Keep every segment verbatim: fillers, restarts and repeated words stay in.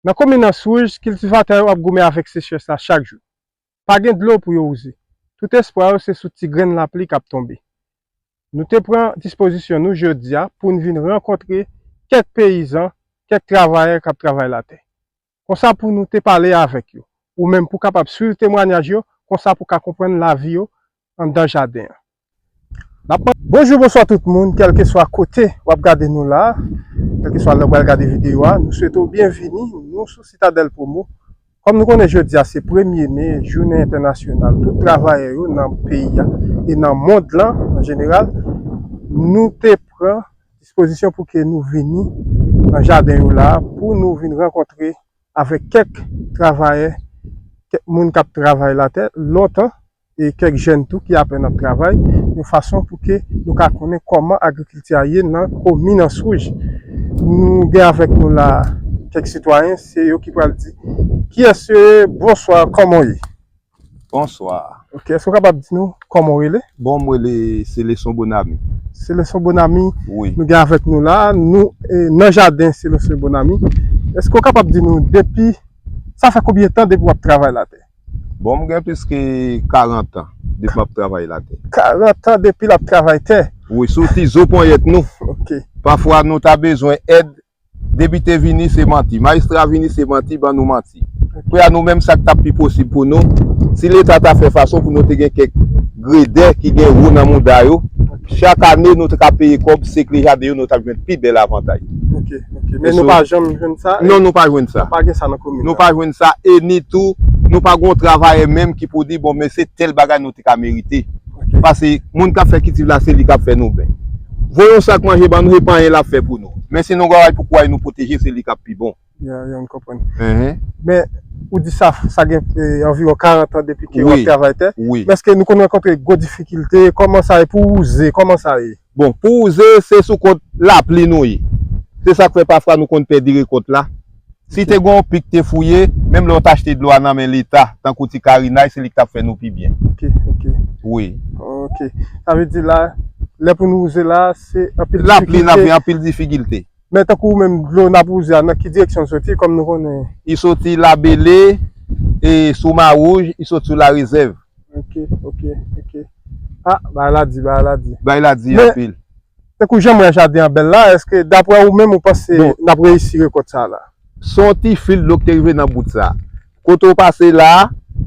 Nan komin Answouj, kiltivatè yo ap goumen avèk sechrès la chak jou. Pa gen dlo pou yo wouze. Tout espwa yo se sou ti grenn lapli k ap tonbe. Nou te pran dispozisyon nou jodi a pou n vin rankontre kèk peyizan, kèk travayè k ap travay latè. Konsa pou nou te pale avèk yo. Ou menm pou kapab swiv temwanyaj yo, konsa pou ka konprann lavi yo anndan jaden an. N ap mande bonjou, bonswa tout moun, kèlkeswa kote w ap gade nou la, kèlkeswa lè w pral gade videyo a, nou swete w byenvini, nou sou Sitadèl Promo. Kòm nou konnen jodi a se premye me, jounen entènasyonal tout travayè yo nan peyi a e nan mond lan an jeneral, nou te pran dispozisyon pou ke nou vini nan jaden yo la pou nou vin rankontre avèk kèk travayè, kèk moun k ap travay latè lontan, e kèk jèn tou ki apèn ap travay, yon fason pou ke nou ka konnen kòman agrikilti a ye nan komin Answouj. Nou gen avèk nou la kèk sitwayen, se yo ki pral di kiyès yo ye. Bonswa, kòman w ye? Bonswa. Ok, èske w kapab di nou kòman w rele? Bon, mwen rele Seleson Bonami. Seleson Bonami, wi, nou gen avèk nou la, nou, e, nan jaden Seleson Bonami. Èske w kapab di nou depi, sa fè konbyen tan depi w ap travay latè? Bon, m gen plis ke karant an depi m ap travay latè. Karant an depi l ap travay tè? Wi, sou ti zo ponyèt nou. Ok. Pafwa nou ta bezwen èd, depite vini se manti, majistra vini se manti, ban nou manti. Ok. Kounye a nou menm sa k t ap pi posib pou nou, si Leta ta fè fason pou nou te gen kèk gredè ki gen wou nan mouda yo, chak ane nou te ka peye kòb, sekle jaden yo, nou t ap jwenn pi bèl avantaj. Ok, ok. Men nou pa janm jwenn sa? Non, nou pa jwenn sa. Nou pa gen sa nan komin nan? Nou pa jwenn sa, e ni tou, nou pa gen yon travayè menm ki pou di, bon, men se tèl bagay nou te ka merite. Ok. Paske moun k ap fè kiltiv la, se li k ap fè nou byen. Voye yon sak manje ban nou, se pa anyen l ap fè pou nou. Men si nou gen yon bagay pou kouray nou pwoteje, se li k ap pi bon. Ya, ya, m konprann. Mhm. Men, ou di sa, sa gen, e, anviwon karant an depi ke w ap travay tè. Wi. Men èske nou konn rankontre gwo difikilte? Kòman sa ye pou wouze? Kòman sa ye? Bon, pou wouze, se sou kont lapli nou ye. Se sa k fè pafwa nou konn pèdi rekòt la. Si te gen yon pik te fouye, menm lè w t achte dlo a nan men Leta, tankou ti karinay, se li k t ap fè nou pi byen. Ok, ok. Wi. Ok. Sa vle di la, lè pou nou wouze la, se anpil difikilte. Lapli n ap gen anpil difikilte. Men tankou ou menm, dlo n ap wouze a, nan ki direksyon l soti, kòm nou konnen? Li soti Labele, e sou Mawouj, li soti sou Larezèv. Ok, ok, ok. Ah, bagay la di, bagay la di. Bagay la di anpil. Men, tankou jan m wè jaden an bèl la, èske daprè ou menm ou panse n ap reyisi rekòt sa a la? Se yon ti fil dlo ki te rive nan bout sa a. Kote w pase la a,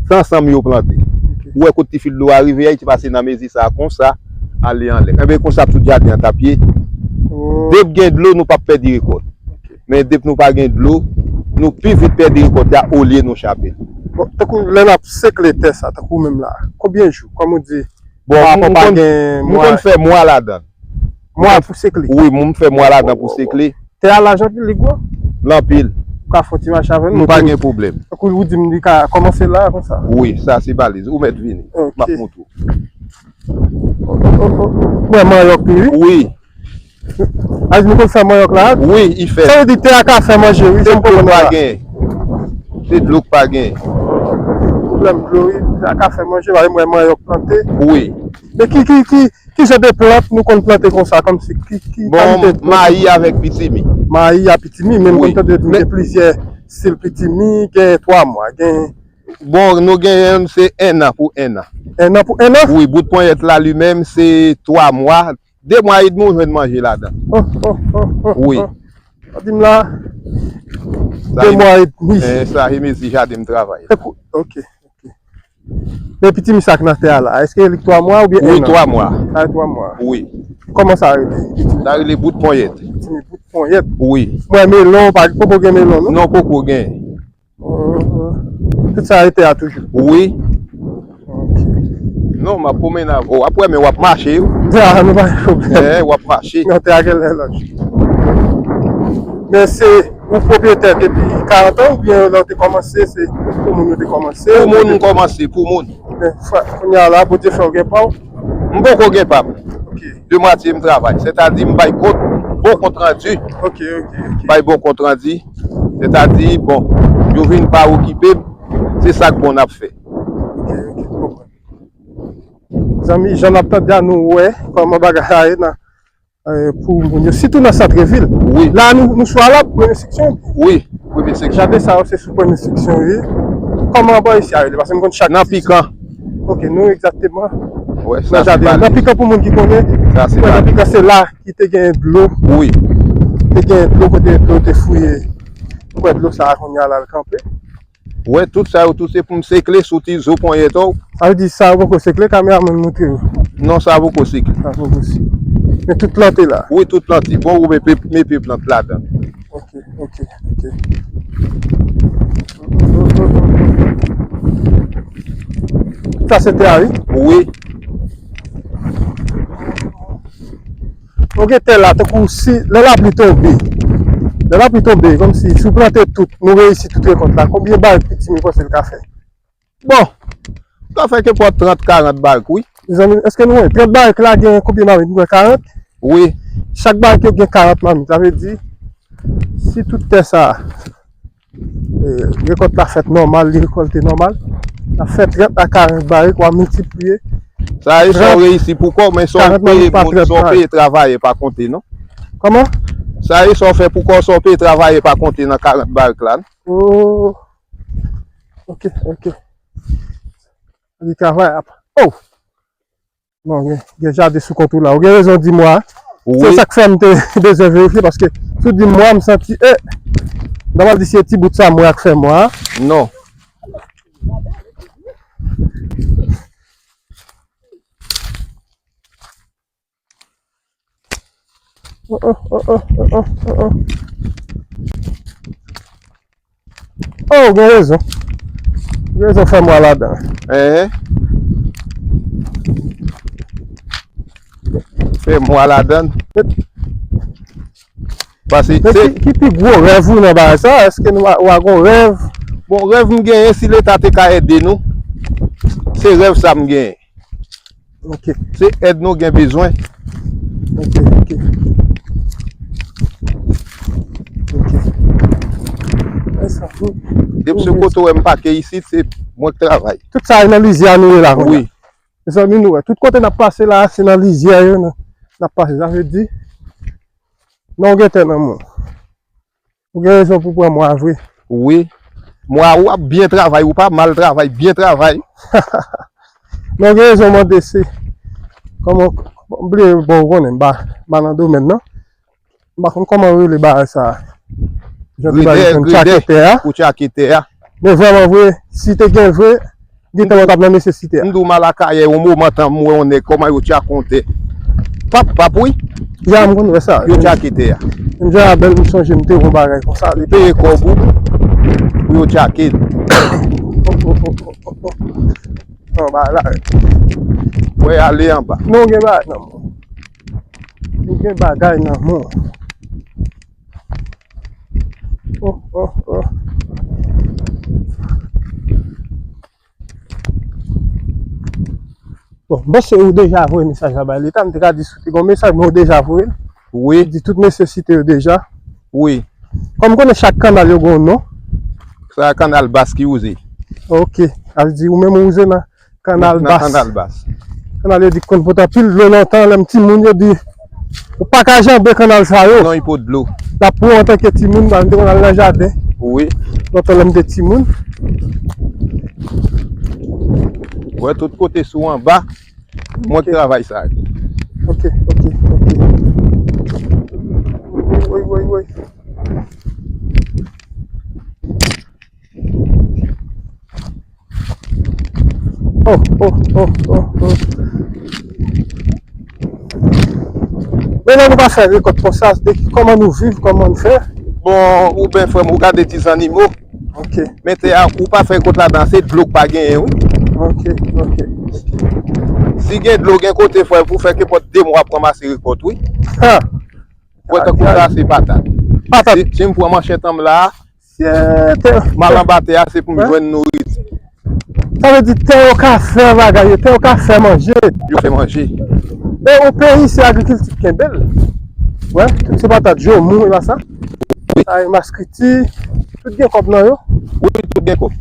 se ansanm yo plante. Ok. Ou wè kote ti fil dlo a rive a, li te pase nan mezi sa a konsa, ale anlè. Enben, konsa tout jaden an t ap ye. Oh. Depi gen dlo, nou p ap pèdi rekòt. Ok. Men depi nou pa gen dlo, nou pi vit pèdi rekòt la olye nou chape l. Bon, tankou lè n ap sekle tè sa, tankou menm la, konbyen jou? Kòm ou di, bon, pa rapò pa gen mwa. M konn fè mwa ladan l. Mwa pou sekle? Wi, m fè mwa ladan pou sekle. Tè a laj anpil, li gwo? L anpil. Ou ka fè yon ti mache avè nou? M pa gen pwoblèm. Tankou ou di m li ka kòmanse la, konsa? Wi, sa se baliz. Ou mèt vini. Ok. M ap montre w. Oh, oh, oh, oh. Mwen manyòk li, wi. Wi. A di nou konn fè manyòk la? Wi, li fèt. Sa vle di tè a ka fè manje, wi, jan m konprann la. Se dlo k pa gen. Se dlo k pa gen. Pwoblèm dlo, wi. Tè a ka fè manje, paske m wè manyòk plante. Wi. Men ki, ki, ki, ki jan de plant nou konn plante konsa, kòmsi, ki, ki kalite plant? Bon, mayi avèk pitimi. Mayi a pitimi, men m konn tande yo di gen plizyè stil pitimi, gen twa mwa, gen... Bon, nou gen youn se en an pou en an. En an pou en an? Wi, bout ponyèt la li menm se twa mwa, de mwa edmi ou jwenn manje ladan. Oh, oh, oh, oh, oh. Wi. Sa di m la, de mwa edmi. Eh, sa e mezi jaden m travay. Ok, ok. Men pitimi sa k nan tè a la, èske li twa mwa oubyen en an? Wi, twa mwa. Sa e twa mwa. Wi. Kòman sa rele? Sa rele bout ponyèt. Pitimi bout ponyèt. Wi. M wè melon, pa, poko gen melon, non? Non, poko gen. Oh, oh. Tout sa rete a toujou? Wi. Ok. Non, m ap pwomennen avè w. W ap wè, men w ap mache, wi. Ah, nou pa gen pwoblèm. Eh, w ap mache. Non, tè a gen lè lòt. Men se ou pwopriyetè depi karant an oubyen lè w te kòmanse, se pou moun ou te kòmanse? Pou moun m kòmanse, pou moun. Men, frè, kounye a la, Bondye fè w gen pa w? M poko gen pa m. Ok. De mwatye m travay, sètadi m bay kont, bon kont randi. Ok, ok, ok. Bay bon kont randi, sètadi, bon, yo vin pa okipe m, se sa k bon n ap fè. Ok, ok, m konprann. Zanmi, jan n ap tande a, nou wè kòman bagay la ye nan, eh, pou moun yo, sitou nan sant vil. Wi. La, nou, nou sou Alab, premye seksyon? Wi, premye Jaden sa yo se sou pwen enstriksyon yo ye. Kòman anba isi a rele? Paske m konn chak Nan ti Pikan. Ok, nou egzakteman Wè, nan sa se jaden. Nan Pikan, pou moun ki konnen, Sa se wè, nan Pikan se la ki te gen dlo. Wi. Te gen dlo kote dlo te fouye. Ou wè dlo sa a kounye a la l kanpe. Wè, tout sa yo tou se pou m sekle sou ti zo ponyèt ou. Sa vle di sa yo poko sekle, kameramann montre yo. Non, sa poko sekle. Sa poko sekle. Men tout plante la. Wi, tout plante. Bon, ou mete, mete plant ladan. Ok, ok, ok. Sa se tè a, wi. Wi. Ok, tè la, tankou si, lè lapli tonbe, lè lapli tonbe, kòmsi, si w plante tout, nou reyisi tout rekòt la, konbyen barik pitim ou panse l ka fè? Bon, sa fè ke pran trant, karant barik, wi. Mezanmi, èske nou wè? Trant barik la gen konbyen mamit? Nou wè karant? Wi. Chak barik yo gen karant mamit. Sa vle di, si tout tè sa, e, rekòt la fèt nòmal, li rekòlte nòmal, l ap fè trant a karant barik, w a miltipliye. Sa e sa w reyisi pou kò w, men sa w peye moun, sa w peye travayè pa konte, non? Kòman? Sa e sa w fè pou kò w, sa w peye travayè pa konte nan karant barik la, non? Oh. Ok, ok. Li travay ap. Oh! Non, gen, gen jaden sou kont ou la. Ou gen rezon di mwa. Se Wi. Sa k fè m te bezwen verifye, paske si w di mwa, m santi, eh, m ta pral di se ti bout sa mwa k fè mwa. Non. Oh, oh, oh, oh, oh, oh, oh. Oh, ou gen rezon. Ou gen rezon, fè mwa ladan. Enhen. Fè mwa ladan. Paske Men se ki, ki pi gwo rèv ou nan bagay sa? Èske nou a, ou a gon rèv? Bon, rèv m genyen, si Leta te ka ede nou, se rèv sa m genyen. Ok. Se èd nou gen bezwen. Ok, ok. Ok. Depi se kote w wè m pake isit, se mwen k travay. Tout sa nan lizyè nou ye la kounye a. Wi. Mezanmi, nou wè. Tout kote n ap pase la, se nan lizyè yo n ap pase. Sa vle di, non, gen tè nan mwen. Ou gen rezon pou pran mwa vre. Wi. Mwa ou ap byen travay, ou pa mal travay, byen travay. Men ou gen rezon mande se kòman, m bliye, bon, ou konnen, m pa, m pa nan domèn nan. M pa konn kòman yo rele bagay sa. Jan ti bagay yo konn tchake tè a. Ou tchake tè a. Men vrèman vre, si te gen vre, Gen tan w t ap nan nesesite a. M di w m al Akayè yon moman tan m wè yon nèg kòman yo tchake yon tè. Pap, pap wi. Ya, m konn wè sa. Yo tchake tè a. Menm jan a bèl m sonje m te wè yon bagay konsa. Li peye kòb ou pou yo tchake l. Non, bagay la. Wè ale anba. Non, gen bagay nan men w. Ou gen bagay nan men w. Oh, oh, oh. Bon, m panse ou deja voye mesaj la bay Leta, m te ka di si w te gen yon mesaj, men ou deja voye l. Wi. Di tout nesesite yo deja. Wi. Kòm m konnen chak kannal yo gen yon non. Sa kannal Bas ki wouze. Ok. Sa vle di ou menm ou wouze nan kannal Bas. Nan kannal Bas. Kannal yo di k konn pote anpil dlo lontan, lè m timoun yo di ou pa ka janbe kannal sa yo. Non, li pot dlo. L ap pran antanke timoun, m te konn al nan jaden. Wi. Lontan lè m te timoun. Wè tout kote sou anba, mwen k travay sa yo. Ok, ok, ok. Woy, woy, woy. Oh, oh, oh, oh, oh. Men lè nou pa fè rekòt konsa, de ki, kòman nou viv, kòman n fè? Bon, ou ben frè m, ou gade ti zannimo. Ok. Men tè a, ou pa fè rekòt ladan, se dlo k pa genyen, wi. Ok, ok, ok. Si gen dlo, gen kote frè, pou fè kenpòt de mwa ap ranmase rekòt, wi. Ha! Wè tankou sa, se patat. Patat. Si, si m pran manchèt an m la, M al anba tè a, se pou m jwenn nouriti. Sa vle di tè yo ka fè bagay yo, tè yo ka fè manje. Yo fè manje. E yon peyi se agrikilti k kenbe l. Wè, tout se patat, jomou, e pa sa? Wi. Sa e maskriti, tout gen kòb nan yo. Wi, tout gen kòb.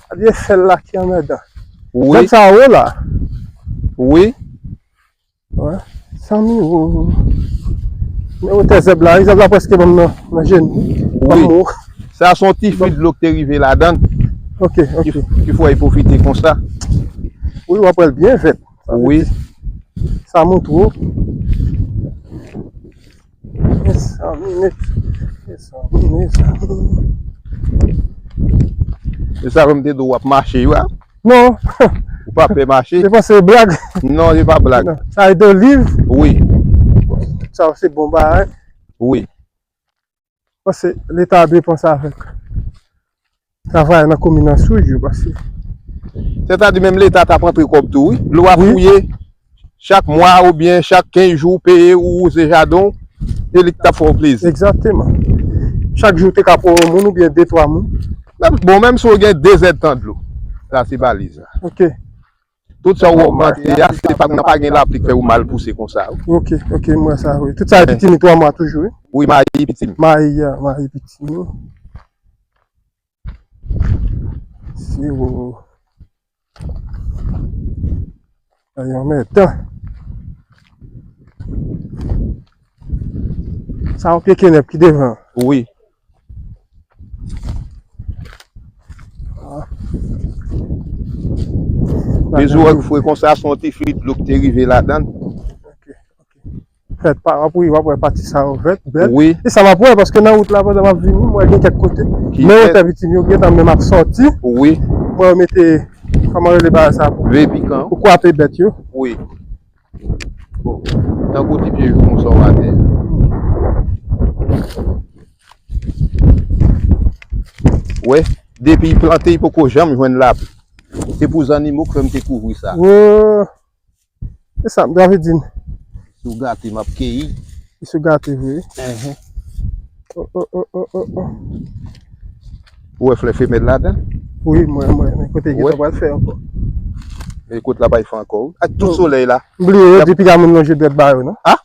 Sa vle di e fèl la ki anmèdan. Wi. Nèg sa yo la. Wi. Wè. San miwo. Men wotè zèb la, zèb la prèske ban m nan, nan jenou. Wi. Ban m wo. Sa se yon ti fil dlo ki te rive ladan l. Ok, ok. Ki, ki fè w pwofite konsa. Wi, w ap wè l byen vèt. Sa vle di, sa montre w. Mezanmi, mezanmi, mezanmi. E sa, m te di w ap mache, wi. Non. Ou pa pè mache? Se pa se blag. Non, se pa blag. Non. Sa e de liv. Wi. Sa se bon bagay. Wi. Paske Leta dwe panse avèk travayè nan komin nan sou yo, paske. Sètadi menm Leta t ap antre kòb tou, wi. Lè w ap fouye, chak mwa oubyen chak kenz jou, peye ou wouze jaden w, e li k t ap fè w plezi. Egzakteman. Chak jou te ka pran yon moun oubyen de, twa moun. Menm, bon, menm si w gen de zèdtan dlo, sa se baliz la. Ok. Tout sa w wè ogmante a, se pa, nan pa gen lapli k fè yo mal pouse konsa, wi. Ok, ok, m wè sa, wi. Tout sa e pitimi twa mwa toujou, wi. Wi, mayi pitimi. Mayi a, mayi pitimi. Si ou. Ay, anmèdan. Sa yon pye kenèp ki devan. Wi. Bezwen wè fre konsa, se yon ti fil dlo ki te rive ladan l. Ok, ok. Fèt pa, w ap, wi, w ap wè pati sa yo vèt, bèl. Wi. E sa m ap wè, paske nan wout la, pandan m ap vini, m wè gen kèk kote. Men yo te pitimi, yo gentan menm ap sòti. Wi. Mwen mete, kòman rele bagay sa pou, pou kwape bèt yo. Wi. Bon, tankou ti pye joumou sa w atè. Wè, depi l plante, li poko janm jwenn lapli. Se pou zannimo k fè m te kouvri sa. Wo! E sa, m ta vle di. Si w gate, m ap keyi. Si w gate vre. Enhen. Oh, oh, oh, oh, oh, oh. Ou wè flè femèl ladan? Wi, mwen, mwen. Men kote gentan pral fè ankò. E kot la pral fè ankò, wi. Ak tout solèy la. M bliye, yo di piga moun lonje dwèt ba yo, non? Ah?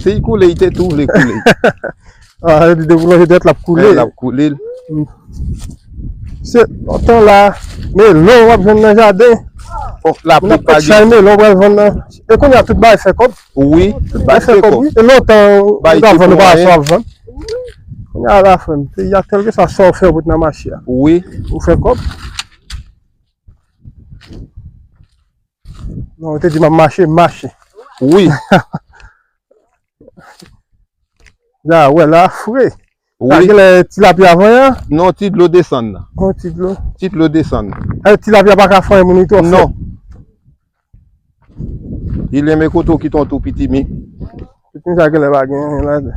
Se y koule, y te tou vle koule. Ah, yo di depi lonje dwèt, l ap koule. L ap koule. Se, lontan la, melon w ap jwenn nan jaden. Bon, lapli pa gen. Chay melon w pral vann nan. E kounye a tout bagay fè kòb. Wi, tout bagay fè kòb, wi. E lontan, ou ta vann, ou pa sou ap vann. Kounye a la, frè m, peyi a, kèlkeswa sa w fè, ou pot nan mache a. Wi. Ou fè kòb. Non, ou te di m ap mache, m mache. Wi. Ya, wè la, fre. Wi. Sa genlè tilapya vanyan? Non, ti dlo desann nan. Yon ti dlo. Ti dlo desann nan. E tilapya pa ka fè moun, li twò fèb. Non. Li renmen kote w kite yon tou pitimi. Pitimi sa genlè pa gen anyen ladan.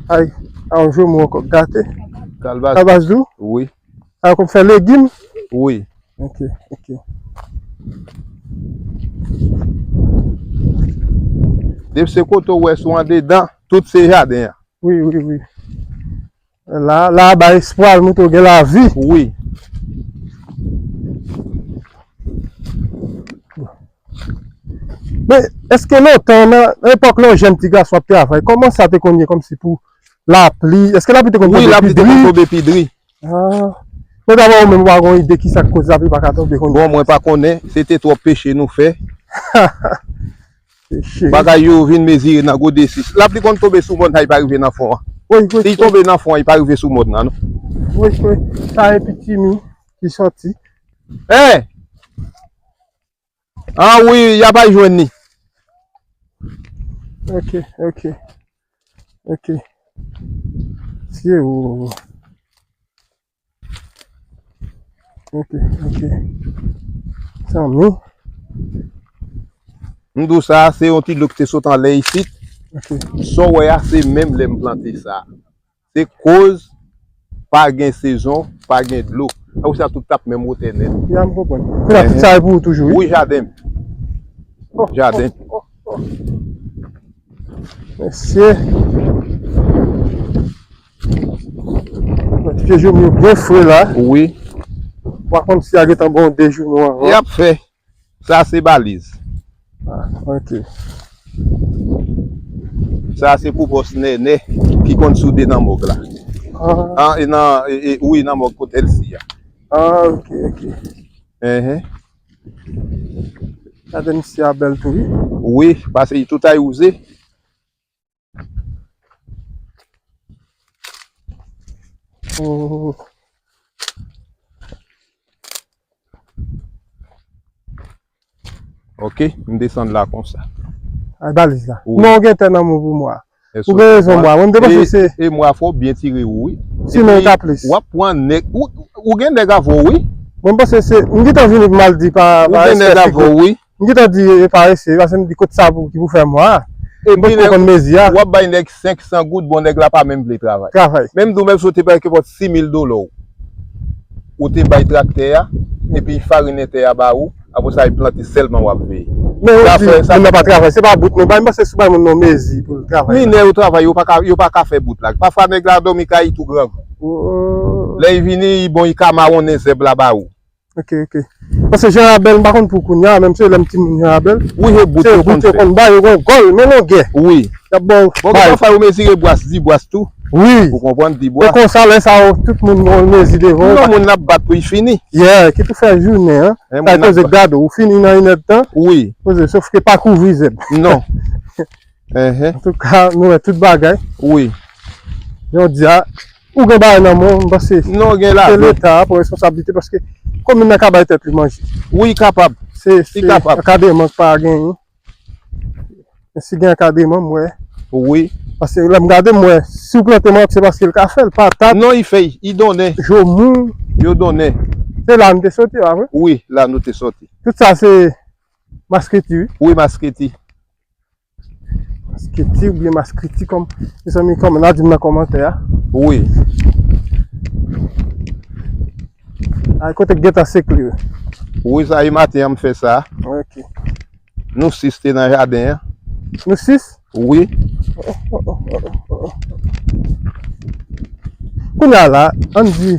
Ay, a yon joumou ankò gate. Kalbas. Kalbas dou? Wi. A yo konn fè legim? Wi. Ok, ok. Depi se kote w wè sou andedan, tout se jaden an. Wi, wi, wi. La, la bay espwa, l montre w gen lavi. Wi. Men, èske lontan, nan epòk lè w jèn ti gason ap travay, kòman sa te konn ye kòmsi pou lapli? Èske lapli te konn tonbe pi dri? Wi, lapli te konn tonbe pi dri. Ah. Men dabò ou menm ou pa gen ide kisa k koz lapli pa ka tonbe konn. Bon, mwen pa konnen, se te twòp peche nou fè. Peche. Bagay yo vin mezire nan gode sis. Lapli konn tonbe sou mòn, sa li pa rive nan fon an. Wi, wi. Si li tonbe nan fon an, li pa rive sou mòn nan, non. Wi, wi. Sa e pitimi ki sòti. Hey! Ah wi, y ap al jwenn li. Ok, ok. Ok. Tye ou. Ok, ok. Zanmi. M di w sa, se yon ti dlo ki te sot anlè isit. Ok. Sa w wè a, se menm lè m plante sa. Se koz pa gen sezon, pa gen dlo. Apre sa, tout t ap menm wotè nèt. Ya, m konprann. Kounye a, tout sa e pou ou toujou, wi? Wi, jaden m. Oh, jaden. Oh, oh, oh. Mesye. Ti pye joumou yo byen fre la. Wi. Pa konn si a gentan bon de joumou anvan. Y ap fè. Sa se baliz. Ah, ok. Sa se pou bòs Nènè ki konn soude nan mòg la. Ah. Ah, e nan, e, e, wi, nan mòg kot Èlsi a. Ah, ok, ok. Enhen. Gade misye a bèl tou, wi. Wi, paske tout ay wouze. Oh. Ok, m desann la konsa. Ay, baliz la. Wi. Non, ou gen tè nan men w pou mwa. Ou gen rezon, mwa. Mwen, m te panse se. E mwa fò byen tire ou, wi. Sinon, ta plis. W ap pran nèg. Ou, ou gen nèg avè w, wi. Mwen, m panse se. M gentan vini pou m al di pa. Ou gen nèg avè w, wi. M gentan di e parese, paske m di kot sa pou, ki pou fè mwa. M pa konn mezi a. W ap bay nèg senk san goud, bon, nèg la pa menm vle travay. Travay. Menm di w menm si w te bay kenpòt sis mil dola w, ou te bay traktè a, epi farinen tè a ba ou, apre sa, e plante sèlman w ap veye. Men ou di, moun nan pa travay, se pa bout, non, pa, m panse si w bay moun nan mezi pou l travay. Minè yo travay, yo pa ka, yo pa ka fè bout la. Pafwa, nèg la dòmi kay li tou grangou. Lè li vini, li bon, li ka mawonnen zèb la ba ou. Ok, ok. Paske jan a bèl, m pa konn pou kounye a, menm se lè m timoun jan a bèl. Wi, se bout yo konn fè. Se bout yo konn bay, yo gon gòl, men longè. Wi. Y ap ba w. Bon, pafwa yo mezire bwas, di bwas tou. Wi. Ou konprann, di bwas. E konsa, lè sa yo, tout moun gon mezi devan. Non, moun n ap bat pou y fini. Yeah, ki tou fè jounen, an. Sa poze gade, ou fini nan inèdtan. Wi. Poze, sof ke pa kouvri zèb. Non. Antouka, nou wè tout bagay. Wi. Jodi a, ou gen bagay nan men w, m panse. Non, gen la. Se Leta a pran responsablite paske komin nan ka bay tèt li manje. Wi, li kapab. Se, se ankadreman k pa genyen. Men si gen ankadreman, m wè. Wi. Paske lè m gade, m wè, si w plante manti, se paske l ka fè l, patat. Non, li fè, li donnen. Joumou. Yo donnen. Se la nou te soti, pa vre? Wi, la nou te soti. Tout sa se masketi, wi. Wi, masketi. Masketi oubyen maskriti kòm mezanmi kòm n a di m nan kòmantè a. Wi. Ay kote k gentan sekle. Wi, sa e maten an m fè sa. Ok. Nou sis te nan jaden an. Nou sis? Wi. Kounye a la, ann di,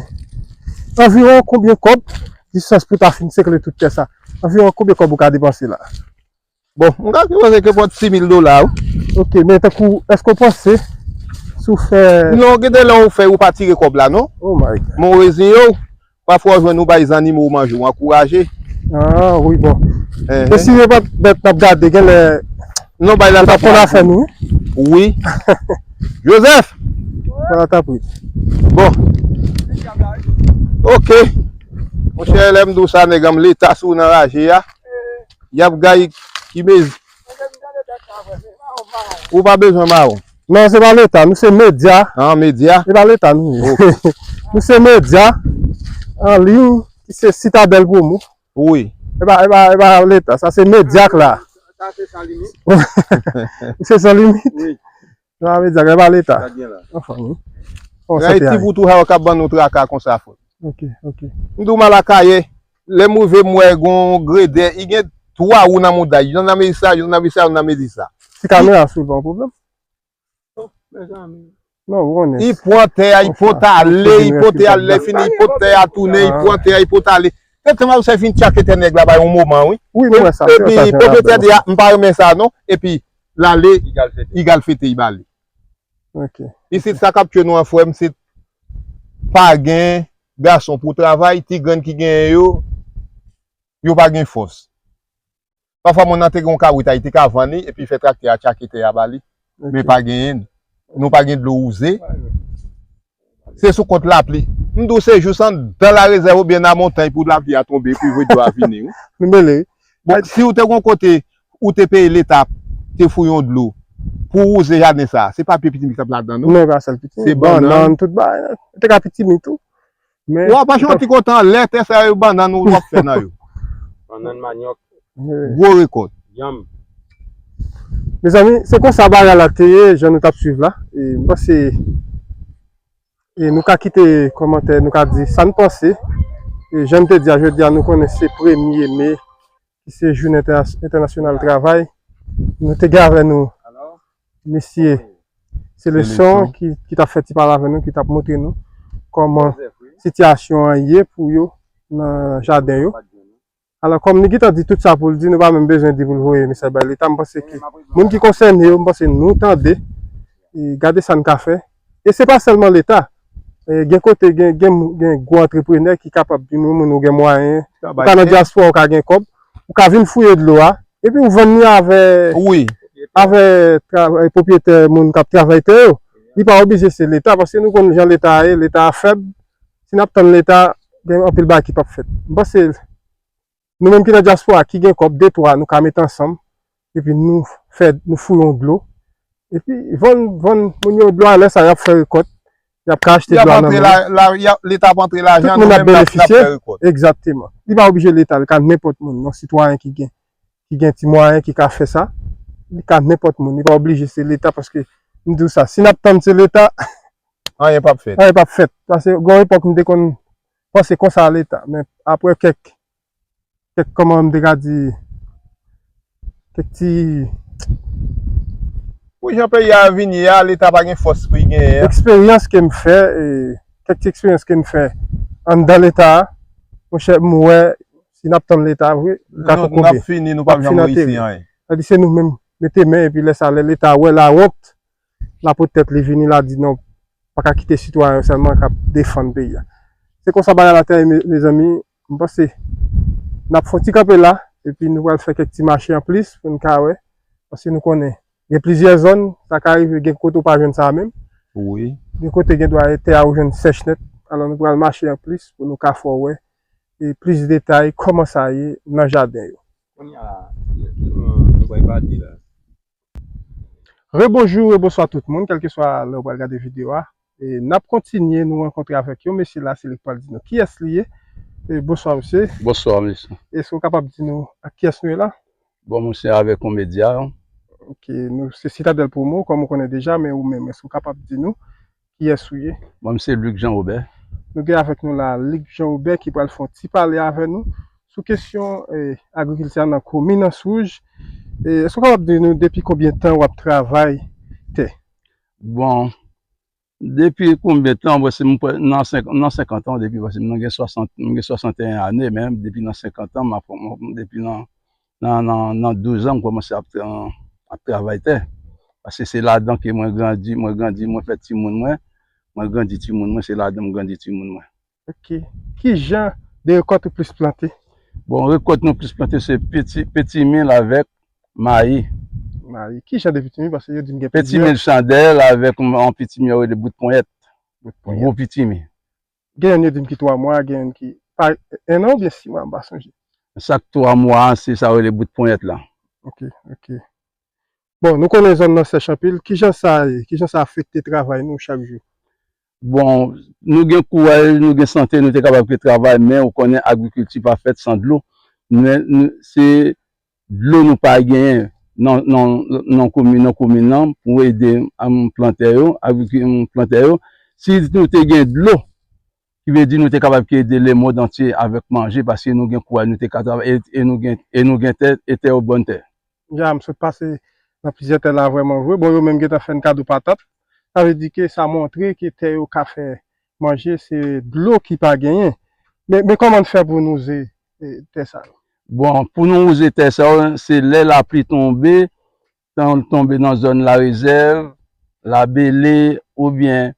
anviwon konbyen kòb distans pou ta fin sekle tout tè sa? Anviwon konbyen kòb ou ka depanse la? Bon, m ka sipoze ke pran sis mil dola, wi. Ok, men tankou, èske w panse si w fè. Non, gen de lè ou fè, ou pa tire kòb la, non. Oh my God. Men w reziye w, pafwa w jwenn ou bay zannimo w manje, w ankouraje. Ah, wi, bon. E si yo pa t bèt n ap gade, gen lè. Non, bay la ta konn afè nou, wi. Wi. Joseph! Bay la ta pri. Bon. Ok. Monchè, lè m di w sa, nèg an m Leta sou nan raje a. Y ap gay ki mezi. Ou pa bezwen mawon. Non, se pa Leta, nou se medya. Ah, medya? Se pa Leta nou ye. Nou se medya an liy ki se Sitadèl Pwomo. Wi. E pa, e pa, e pa Leta, sa se medya k la. Sa se San Limit. Se San Limit? Wi. Se pa medya k la, e pa Leta. Sa gen la. Anfen, wi. Bon, Ayiti pou tou sa yo k ap ban nou traka konsa, frè. Ok, ok. M di w m al Akayè, lè m rive m wè gon gredè, li gen twa wou nan mouda l, yonn nan mezi sa, yonn nan mezi sa, yonn nan mezi sa. Si kamera sou l pa yon pwoblèm. Non, ou konnen. Li pran tè a, li pote ale, li pote ale, lè fini, li pote tè a tounen, li pran tè a, li pote ale. Tèt mwen se fin tchake tè nèg la bay yon moman, wi. Wi, mwen wè sa. Epi pwopriyetè di a, m pa renmen sa non. Epi l ale, li al fete, li bale. Ok. Isit sa k ap tye nou an frè m, se pa gen gason pou travay, ti grenn ki genyen yo, yo pa gen fòs. Pafwa moun nan te gen yon kabrit a, li te ka vann li, epi fè traktè a tchake tè a ba li. Men pa genyen. Nou pa gen dlo wouze. Se sou kont lapli. M di w se jis anndan larezèv oubyen nan montay pou lapli a tonbe, pou voye dlo a vini, wi. Nou mele. Bon, si w te gon kote ou te peye Leta te fouye yon dlo pou wouze jaden sa, se pa pye pitimi k t ap ladan, non. Men pa sèl pitimi. Se bannann, tout bagay. Te ka pitimi tou. Men w ap achte yon ti kote anlè tè sa yo, bannann ou w ap fè nan yo. Bannann, manyòk. Gwo rekòt. Yanm. Mezanmi, se konsa bagay la te ye, jan nou t ap swiv la. E m panse e nou ka kite kòmantè, nou ka di sa n panse. E jan n te di a, jodi a nou konnen se premye me, ki se jounen entènas- entènasyonal travay. Nou te gen avè nou mesye Seleson ki, ki t ap fè ti pale avè nou, ki t ap montre nou kòman sitiyasyon an ye pou yo nan jaden yo. Alò, kòm li gentan di tout sa pou l di, nou pa menm bezwen di pou l voye mesaj bay Leta. M panse ke moun ki konsène yo, m panse nou tande, e gade sa n ka fè. E se pa sèlman Leta. E gen kote, gen, gen, gen gwo antreprenè ki kapab di moun, moun ou gen mwayen, ou ka nan dyaspora, ou ka gen kòb, ou ka vin fouye dlo a, epi ou vann li avè, avè tra- pwopriyetè moun k ap travay tè yo. Li pa oblije se Leta, paske nou konn jan Leta a ye, Leta a fèb. Si n ap tann Leta, gen anpil bagay ki p ap fèt. M panse, nou menm ki nan dyaspora, ki gen kòb, de twa, nou ka met ansanm, epi nou fè, nou fouye yon dlo, epi vann, vann moun yo dlo a, lè sa y ap fè rekòt, y ap ka achte dlo a nan men yo. Leta ap antre lajan, nou menm n ap fè rekòt. Egzakteman. Li pa oblije Leta, li ka nenpòt moun, yon sitwayen ki gen, ki gen ti mwayen, ki ka fè sa, li ka nenpòt moun, li pa oblije se Leta, paske m di w sa, si n ap tann se Leta, anyen p ap fèt. Anyen p ap fèt. Paske gen yon epòk m te konn panse konsa a Leta, men apre kèk, kèk, kòman m te ka di, kèk ti Pou jan peyi a vin ye a, Leta pa gen fòs pou l genyen an. Eksperyans ke m fè, e, kèk ti eksperyans ke m fè anndan Leta a, monchè, m wè, si n ap tann Leta vre, li ka konkobe. Nou, n ap fini, nou p ap janm reyisi anyen. Sa di se nou menm mete men, epi lè sa, lè Leta wè lawont, l ap pot tèt li vini, l ap di non, pa ka kite sitwayen yo sèlman k ap defann peyi a. Se konsa bagay la te ye, me, mezanmi, m panse n ap fè yon ti kanpe la, epi nou pral fè kèk ti mache anplis pou n ka wè, paske nou konnen gen plizyè zòn, sa ka rive gen kote w pa jwenn sa menm. Wi. Gen kote gen dwa tè a ou jwenn sèch nèt, alò nou pral mache anplis pou nou ka fè w wè e plis detay kòman sa ye nan jaden yo. Kounye a, ki, ki nou, nou pral pale la? Rebonjou, rebonswa tout moun, kèlkeswa lè w pral gade videyo a. E n ap kontinye, nou rankontre avèk yon mesye la, se li k pral di nou kiyès li ye. E bonswa, mesye. Bonswa, mesye. Èske w kapab di nou ak kiyès nou ye la? Bon, mwen se avèk yon medya. Ok, nou se Citadel Promo, kòm ou konnen deja, men ou menm, èske w kapab di nou kiyès ou ye? Bon, mwen se Luc Jean Robert. Nou gen avèk nou la Luc Jean Robert ki pral fè yon ti pale avè nou sou kesyon, eh, agrikilti a nan komin Anse Rouge. E èske w kapab di nou depi konbyen tan w ap travay tè? Bon, depi konbyen tan? Bon, se mwen nan senk, nan senkant an, depi, paske mwen gen swasant, mwen gen swasanteyen ane, men depi nan senkant an, m ap, mwen, depi nan, nan, nan, nan douz an, m kòmanse ap, ap travay tè. Paske se ladan ke mwen grandi, mwen grandi, mwen fè timoun mwen, mwen grandi timoun mwen, se ladan m grandi timoun mwen. Ok. Ki jan de rekòt ou plis plante? Bon, rekòt nou plis plante se peti, petimil avèk mayi. Mayi. Ki jan de petimil? Paske yo di m gen plizyè. Petimil chandèl avèk yon, yon petimil yo rele bout ponyèt. Bout ponyèt. Gwo petimil. Gen youn yo di m ki twa mwa, gen youn ki pa, en an oubyen sis mwa, m pa sonje. Sa k twa mwa a, se sa yo rele bout ponyèt la. Ok, ok. Bon, nou konnen zòn nan sèch anpil. Kijan sa ye? Kijan sa afekte travay nou chak jou? Bon, nou gen kouraj, nou gen sante, nou te kapab ke travay, men ou konnen agrikilti pa fèt san dlo. Men, nou, se dlo nou pa genyen nan, nan, nan komin, nan komin nan pou ede, am, plantè yo, agrikil-, plantè yo. Si nou te gen dlo, ki vle di nou te kapab ke ede lemonn antye avèk manje, paske nou gen kouraj, nou te ka travay, e, e nou gen, e nou gen tè, e tè yo bòn tè. Ya, m sot pase nan plizyè tè la vrèman vre. Bon, yo menm gentan fè n kado patat. Sa vle di ke sa montre ke tè yo ka fè manje, se dlo ki pa genyen. Men, men kòman n fè pou n wouze, e, tè sa yo? Bon, pou nou wouze tè sa yo, se lè lapli tonbe, tan l tonbe nan zòn Larezèv, Labele, oubyen,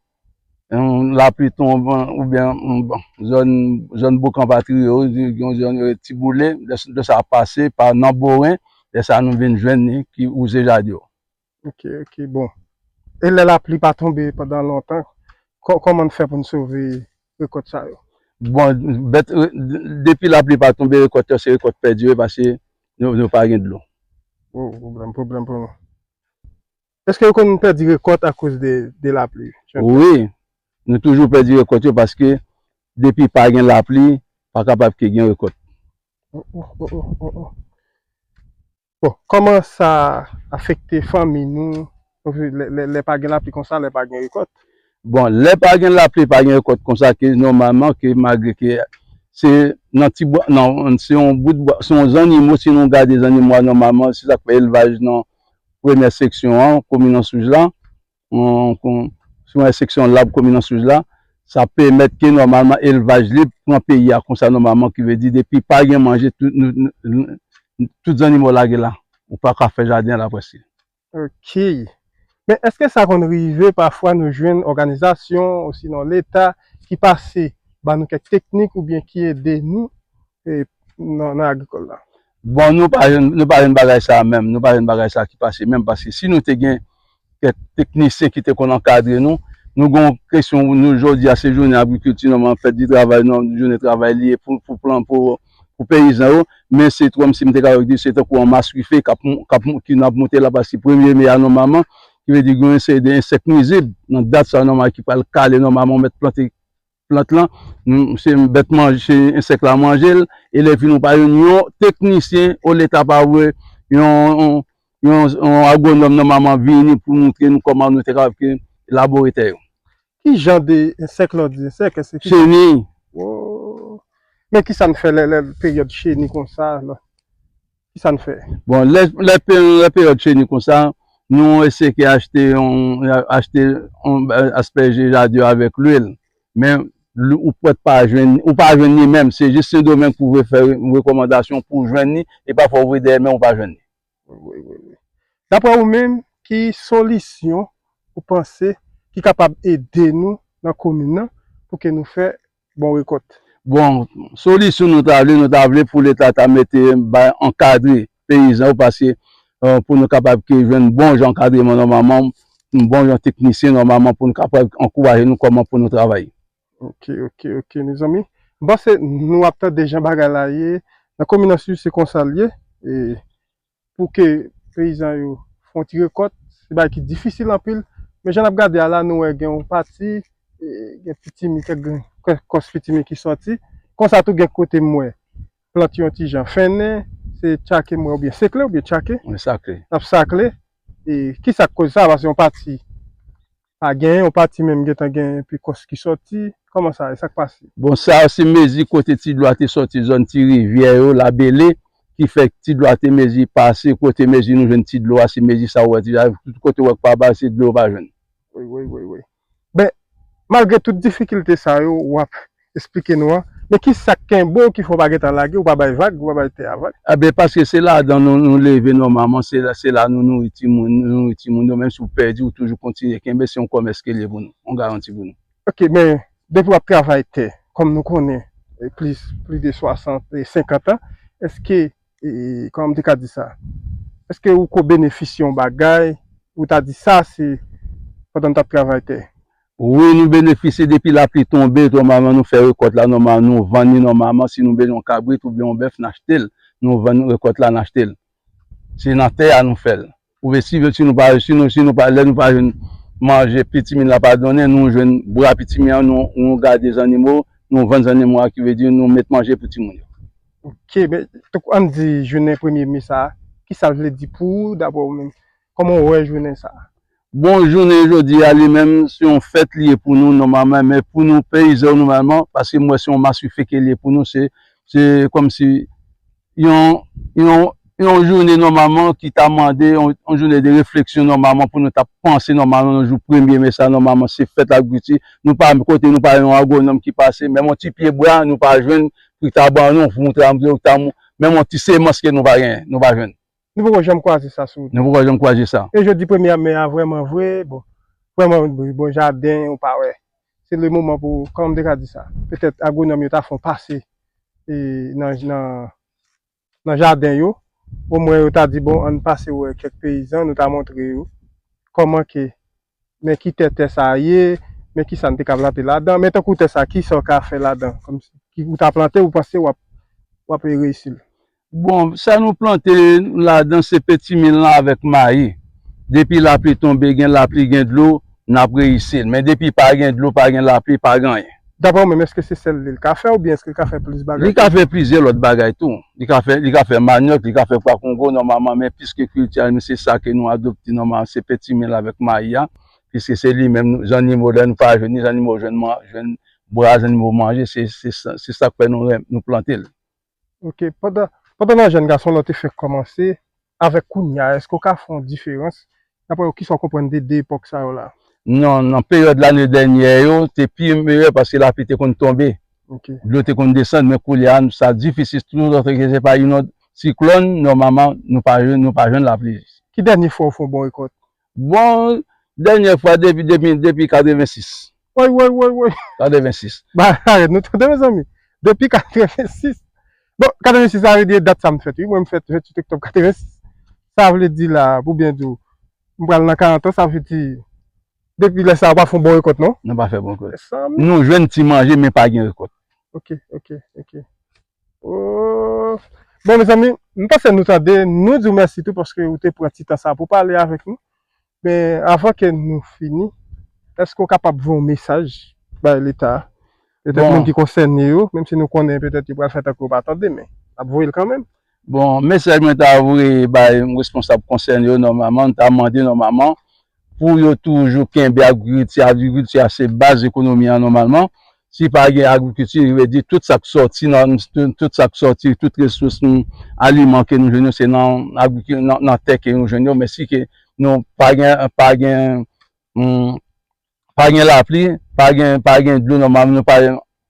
em, lapli tonbe, oubyen, em, bon, zòn, zòn Bokan Patriyo, gen yon zòn yo rele Tiboule, lè, lè sa ap pase pa nan Boren, lè sa nou vin jwenn li ki wouze jaden yo. Ok, ok, bon. E lè lapli pa tonbe pandan lontan, kò-, kòman n fè pou n sove rekòt sa yo? Bon, bèt, re-, depi lapli pa tonbe, rekòt yo se rekòt pèdi yo, paske nou, nou pa gen dlo. Oh, pwoblèm, pwoblèm pou nou. Èske yo konn pèdi rekòt akoz de, de lapli? Wi, nou toujou pèdi rekòt yo paske depi pa gen lapli, pa kapab ke gen rekòt. Oh, oh, oh, oh, oh, oh. Bon, kòman sa afekte fanmi nou? Lè, lè, lè pa gen lapli konsa, lè pa gen rekòt? Bon, lè pa gen lapli, pa gen rekòt konsa, ke nòmalman, ke malgre ke se nan ti bwa, nan, se yon bout bwa, se yon zannimo, si nou gade zannimo a nòmalman, se sa k fè elvaj nan premyè seksyon an, komin Anse Rouge la, yon, kon-, sou yon seksyon lab komin Anse Rouge la, sa pèmèt ke nòmalman elvaj lib pran peyi a konsa nòmalman, ki vle di depi pa gen manje, tout, nou, nou, nou, tout zannimo lage la. Ou pa ka fè jaden la prèske. Ok. Men èske sa konn rive pafwa nou jwenn òganizasyon osinon Leta ki pase ba nou kèk teknik oubyen ki ede nou, e, nan, nan agrikòl la? Bon, nou pa jwenn, nou pa jwenn bagay sa menm, nou pa jwenn bagay sa ki pase menm, paske si nou te gen kèk teknisyen ki te konn ankadre nou. Nou gen yon kesyon, nou, jodi a, se jounen agrikilti, nòmalman, fèt di travay, non, jounen travay li ye pou, pou plan, pou, pou peyizan yo, men se kòmsi m te kapab di, se tankou yon maswife k ap, k ap, ki n ap monte la, paske premye me a, nòmalman, ki vle di gen yon seri de ensèk nwizib nan dat sa, nòmalman, ki pral kale, nòmalman, ou mèt plante plant lan, nou, se bèt manje, se ensèk la manje l, e lè fini ou pa jwenn yon teknisyen, o Leta pa voye yon, yon, yon, yon agwonòm nòmalman vini pou montre nou kòman nou te kapab ke labore tè yo. Ki jan de ensèk la w di? Ensèk, èske ki... Cheni. Wo. Men ki sa n fè lè, lè peryòd cheni konsa la? Ki sa n fè? Bon, lè, lè pe-, lè peryòd cheni konsa, nou eseye achte yon, achte yon, aspèje jaden yo avèk lwil. Men, lw-, ou pwèt pa jwenn, ou pa jwenn li menm. Se jis Sendomeng pou w fè re-, rekòmandasyon pou w jwenn li, e pafwa ou voye dèyè, men ou pa jwenn li. Wi, wi, wi, wi. Daprè ou menm, ki solisyon ou panse ki kapab ede nou nan komin nan pou ke nou fè bon rekòt? Bon, solisyon nou ta vle, nou ta vle pou Leta ta mete bay ankadre peyizan yo, paske, eh, pou nou kapab ke jwenn bon jan ankadreman nòmalman, bon jan teknisyen nòmalman pou nou kapab ankouraje nou kòman pou nou travay. Ok, ok, ok, mezanmi. M panse nou ap tande jan bagay la ye. Nan komin nan, si se konsa l ye, e pou ke peyizan yo fè yon ti rekòt, se bagay ki difisil anpil. Men jan n ap gade a la, nou wè gen yon pati, e, gen pitimi, kèk grenn, kè-, kòs pitimi ki sòti. Konsa tou gen kote m wè plant yo yon ti jan fennen, se tchake m wè oubyen sekle oubyen tchake. Wi, sakle. N ap sakle. E kisa k koz sa? Paske yon pati pa genyen, yon pati menm gentan gen epi kòs ki sòti. Kòman sa ye? Sa k pase? Bon, sa se mezi kote ti dlo a te sòti, zòn ti rivyè yo, Labele, ki fè ti dlo a te mezi pase, kote mezi nou jwenn ti dlo a, se mezi sa ou wè ti, tout kote ou wè k pa ba, se dlo ou pa jwenn. Wi, wi, wi, wi. Ben, malgre tout difikilte sa yo, w ap esplike nou an, men ki sa k kenbe w ki fè w pa gentan lage, ou pa bay vag, ou pa bay tè a vag? Eben, paske se ladan nou, nou leve nòmalman, se la, se la nou nouri timoun, nou nouri timoun yo, menm si w pèdi, ou toujou kontinye kenbe, se yon kòmès ke l ye pou nou, yon garanti pou nou. Ok, men depi w ap travay tè, kòm nou konnen, e, plis, plis de swasant, e, senkant an, èske, e, kòman m te ka di sa? Èske ou ko benefisye yon bagay, ou ta di sa se pandan m t ap travay tè? Wi, nou benefisye depi lapli tonbe, nòmalman nou fè rekòt la, nòmalman nou vann li, nòmalman si nou bezwen yon kabrit oubyen yon bèf, n achte l, nou vann rekòt la, n achte l. Se nan tè a nou fè l. Ou vle si, si nou pa, si nou, si nou pa, lè nou pa jwenn manje, pitimi la pa donnen, nou jwenn bra pitimi an, nou, nou gade zannimo, nou vann zannimo a, ki vle di nou met manje pou timoun yo. Ok, men, tankou ann di jounen premye me sa a, ki sa l vle di pou ou, daprè ou menm? Kòman w wè jounen sa a? Bon, jounen jodi a li menm, se yon fèt li ye pou nou, nòmalman, men pou nou peyizan, nòmalman, paske m wè se yon maswife ke li ye pou nou, se, se kòmsi yon, yon, yon jounen nòmalman ki ta mande yon, yon jounen de refleksyon nòmalman pou nou ta panse nòmalman nan jou premye me sa, nòmalman se fèt agrikilti. Nou pa, kote nou pa yon agwonòm ki pase, menm yon ti pye bwa nou pa jwenn pou ta ban nou, pou ta, pou ta, menm yon ti semans ke nou pa genyen, nou pa jwenn. Nou poko janm kwaze sa sou wout. Nou poko janm kwaze sa. E jodi premye me a, vrèman vre, bon, vrèman, bon, bon, jaden, ou pa wè. Se le moman pou, kòman m te ka di sa? Petèt agwonòm yo ta fè yon pase, e, nan, nan, nan jaden yo. Omwen yo ta di, bon, ann pase wè kèk peyizan, nou ta montre yo kòman ke, men ki tè, tè sa a ye, men ki sa n te ka plante ladan, men tankou tè sa, ki sa w ka fè ladan? Kòmsi, ki, ou ta plante, ou panse w ap, w ap reyisi l? Bon, sa nou plante ladan se petimi lan avèk mayi. Depi lapli tonbe, gen lapli, gen dlo, n ap reyisi l. Men depi pa gen dlo, pa gen lapli, pa gen anyen. Daprè w menm, èske se sèl li l ka fè oubyen èske l ka fè plis bagay? Li ka fè plizyè lòt bagay tou. Li ka fè, li ka fè manyòk, li ka fè pwa kongo nòmalman, men piske kilti a nou se sa ke nou adopte nòmalman, se petimi lan avèk mayi a, piske se li menm, nou, zannimo, lè nou pa jwenn li, zannimo jwenn man-, jwenn bra zannimo manje, se, se sa, se sa k fè nou renm-, nou plante l. Ok, pandan, pandan nan jèn gason lan te fenk kòmanse, avèk kounye a, èske w ka fè yon diferans? Daprè w, kisa w konprann de de epòk sa yo la? Non, nan peryòd lane dènyè yo, te pi meyè paske lapli te konn tonbe. Ok. Dlo te konn desann, men koulye a, sa difisil, toultan ke se pa inonde, siklòn, nòmalman, nou pa jwenn, nou pa jwenn lapli. Ki dènye fwa w fè yon bon rekòt? Bon, dènyè fwa depi, depi, depi katrevensis. Woy, woy, woy, woy. Katrevensis. Ba, arèt, nou tande, mezanmi. Depi katrevensis. Bon, katrevensis, sa vle di dat sa m fèt, wi. Mwen, m fèt venntuit oktòb katrevensis. Sa vle di la, pou byen di w, m pral nan karant an, sa vle di, depi lè sa a, w pa fè yon bon rekòt, non? Nou pa fè bon rekòt. Mezanmi. Nou jwenn ti manje, men pa gen rekòt. Ok, ok, ok. Oh. Bon, mezanmi, m panse nou tande, nou di w mèsi tou paske ou te pran ti tan sa pou pale avèk nou. Men, avan ke nou fini, èske w kapab voye yon mesaj bay Leta a? Petèt moun ki konsène yo, menm si nou konnen petèt yo pral fè tankou yo pa tande, men n ap voye l kanmenm. Bon, mesaj mwen ta voye bay responsab konsène yo nòmalman, m ta mande nòmalman pou yo toujou kenbe agrikilti. Agrikilti a se baz ekonomi an nòmalman. Si pa gen agrikilti, vle di tout sa k sòti nan, tout sa k sòti, tout resous nou, aliman ke nou jwenn yo, se nan agrikil-, nan, nan tè ke nou jwenn yo. Men si ke nou pa gen, pa gen, hmm, pa gen lapli, pa gen, pa gen dlo nòmal, nou pa,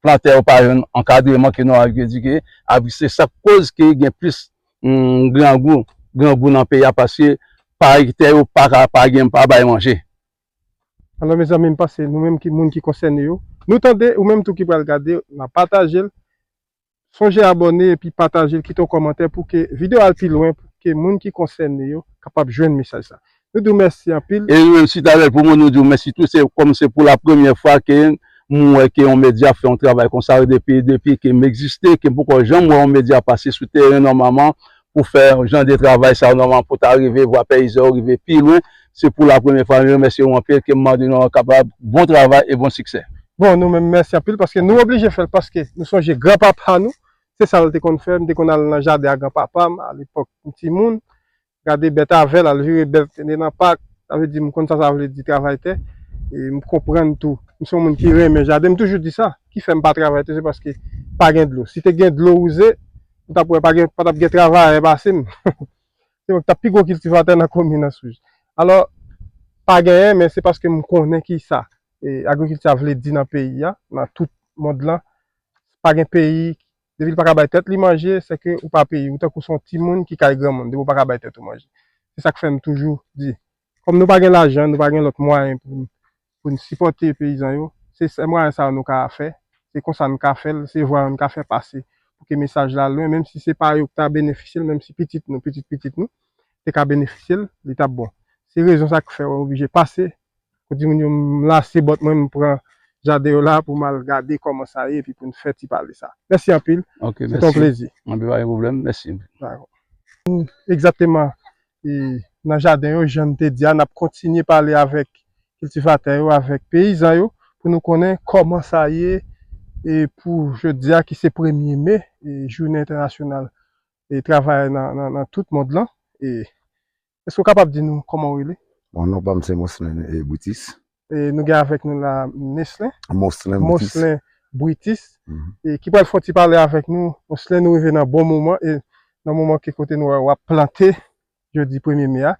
plantè yo pa jwenn ankadreman ke nòmal, vle di ke, se sa k koz ke gen plis, hmm, grangou, grangou nan peyi a, paske pa, tè yo pa ka, pa gen, pa bay manje. Alò, mezanmi, m panse nou menm ki, moun ki konsène yo, nou tande, ou menm tou ki pral gade, n a pataje l. Sonje abòne epi pataje l, kite yon kòmantè pou ke videyo a al pi lwen, pou ke moun ki konsène yo kapab jwenn mesaj sa. Nou di w mèsi anpil. E nou menm, Citadelle Promo, nou di w mèsi tou. Se kòm se pou la premyè fwa ke m wè ke yon medya fè yon travay konsa depi, depi ke m egziste, ke m poko janm wè yon medya pase sou teren nòmalman pou fè jan de travay sa yo nòmalman pou ta rive vwa peyizan yo rive pi lwen. Se pou la premyè fwa, m remèsye w anpil, ke m mande nou kapab bon travay e bon siksè. Bon, nou menm, mèsi anpil, paske nou oblije fè l, paske nou sonje granpapa nou, se sa l te konn fè, m te konn al nan jaden a granpapa m, alepòk, m timoun, gade bèt avè l, al vire bèt nan pak, sa vle di, m konn sa sa vle di travay tè, e m konprann tou. M se yon moun ki renmen jaden, m toujou di sa, ki fè m pa travay tè, se paske pa gen dlo. Si te gen dlo wouze, m t ap wè pa gen, pa t ap gen travayè pase m. Se mwen ki t ap pi gwo kiltivatè nan komin an Swouj. Alò, pa genyen, men se paske m konnen ki sa, e, agrikilti a vle di nan peyi a, nan tout mond lan. Pa gen peyi, depi l pa ka bay tèt li manje, se ke ou pa peyi, ou tankou se yon timoun ki kay granmoun, depi w pa ka bay tèt ou manje. Se sa k fè m toujou di, kòm nou pa gen lajan, nou pa gen lòt mwayen pou, pou n sipòte peyizan yo, se sèl mwayen sa yo nou ka fè, se konsa n ka fè l, se vwa yo n ka fè pase, pou ke mesaj la lwen, menm si se pa yo k ta benefisye l, menm si pitit nou, pitit pitit nou, te ka benefisye l, li t ap bon. Se rezon sa k fè w oblije pase, pou di moun yo, m lase bòt mwen, m pran jaden yo la pou m al gade kòman sa ye, epi pou n fè ti pale sa. Mèsi anpil. Ok, se te yon plezi. Anpil, pa gen pwoblèm. Mèsi. Dakò. Egzakteman, e, nan jaden yo, jan n te di a, n ap kontinye pale avèk kiltivatè yo, avèk peyizan yo, pou nou konnen kòman sa ye, e pou jodi a ki se premye me, e jounen entènasyonal, e travayè nan, nan, nan tout mond lan. E èske w kapab di nou kòman w rele? Bon, non pa m se Moslen, e, Britis. E nou gen avèk nou la Neslen. Moslen Britis. Moslen Britis. Mhm. E ki pral fè yon ti pale avèk nou. Moslen, nou rive nan bon moman, e nan moman ke kote nou wè w ap plante jodi premye me a.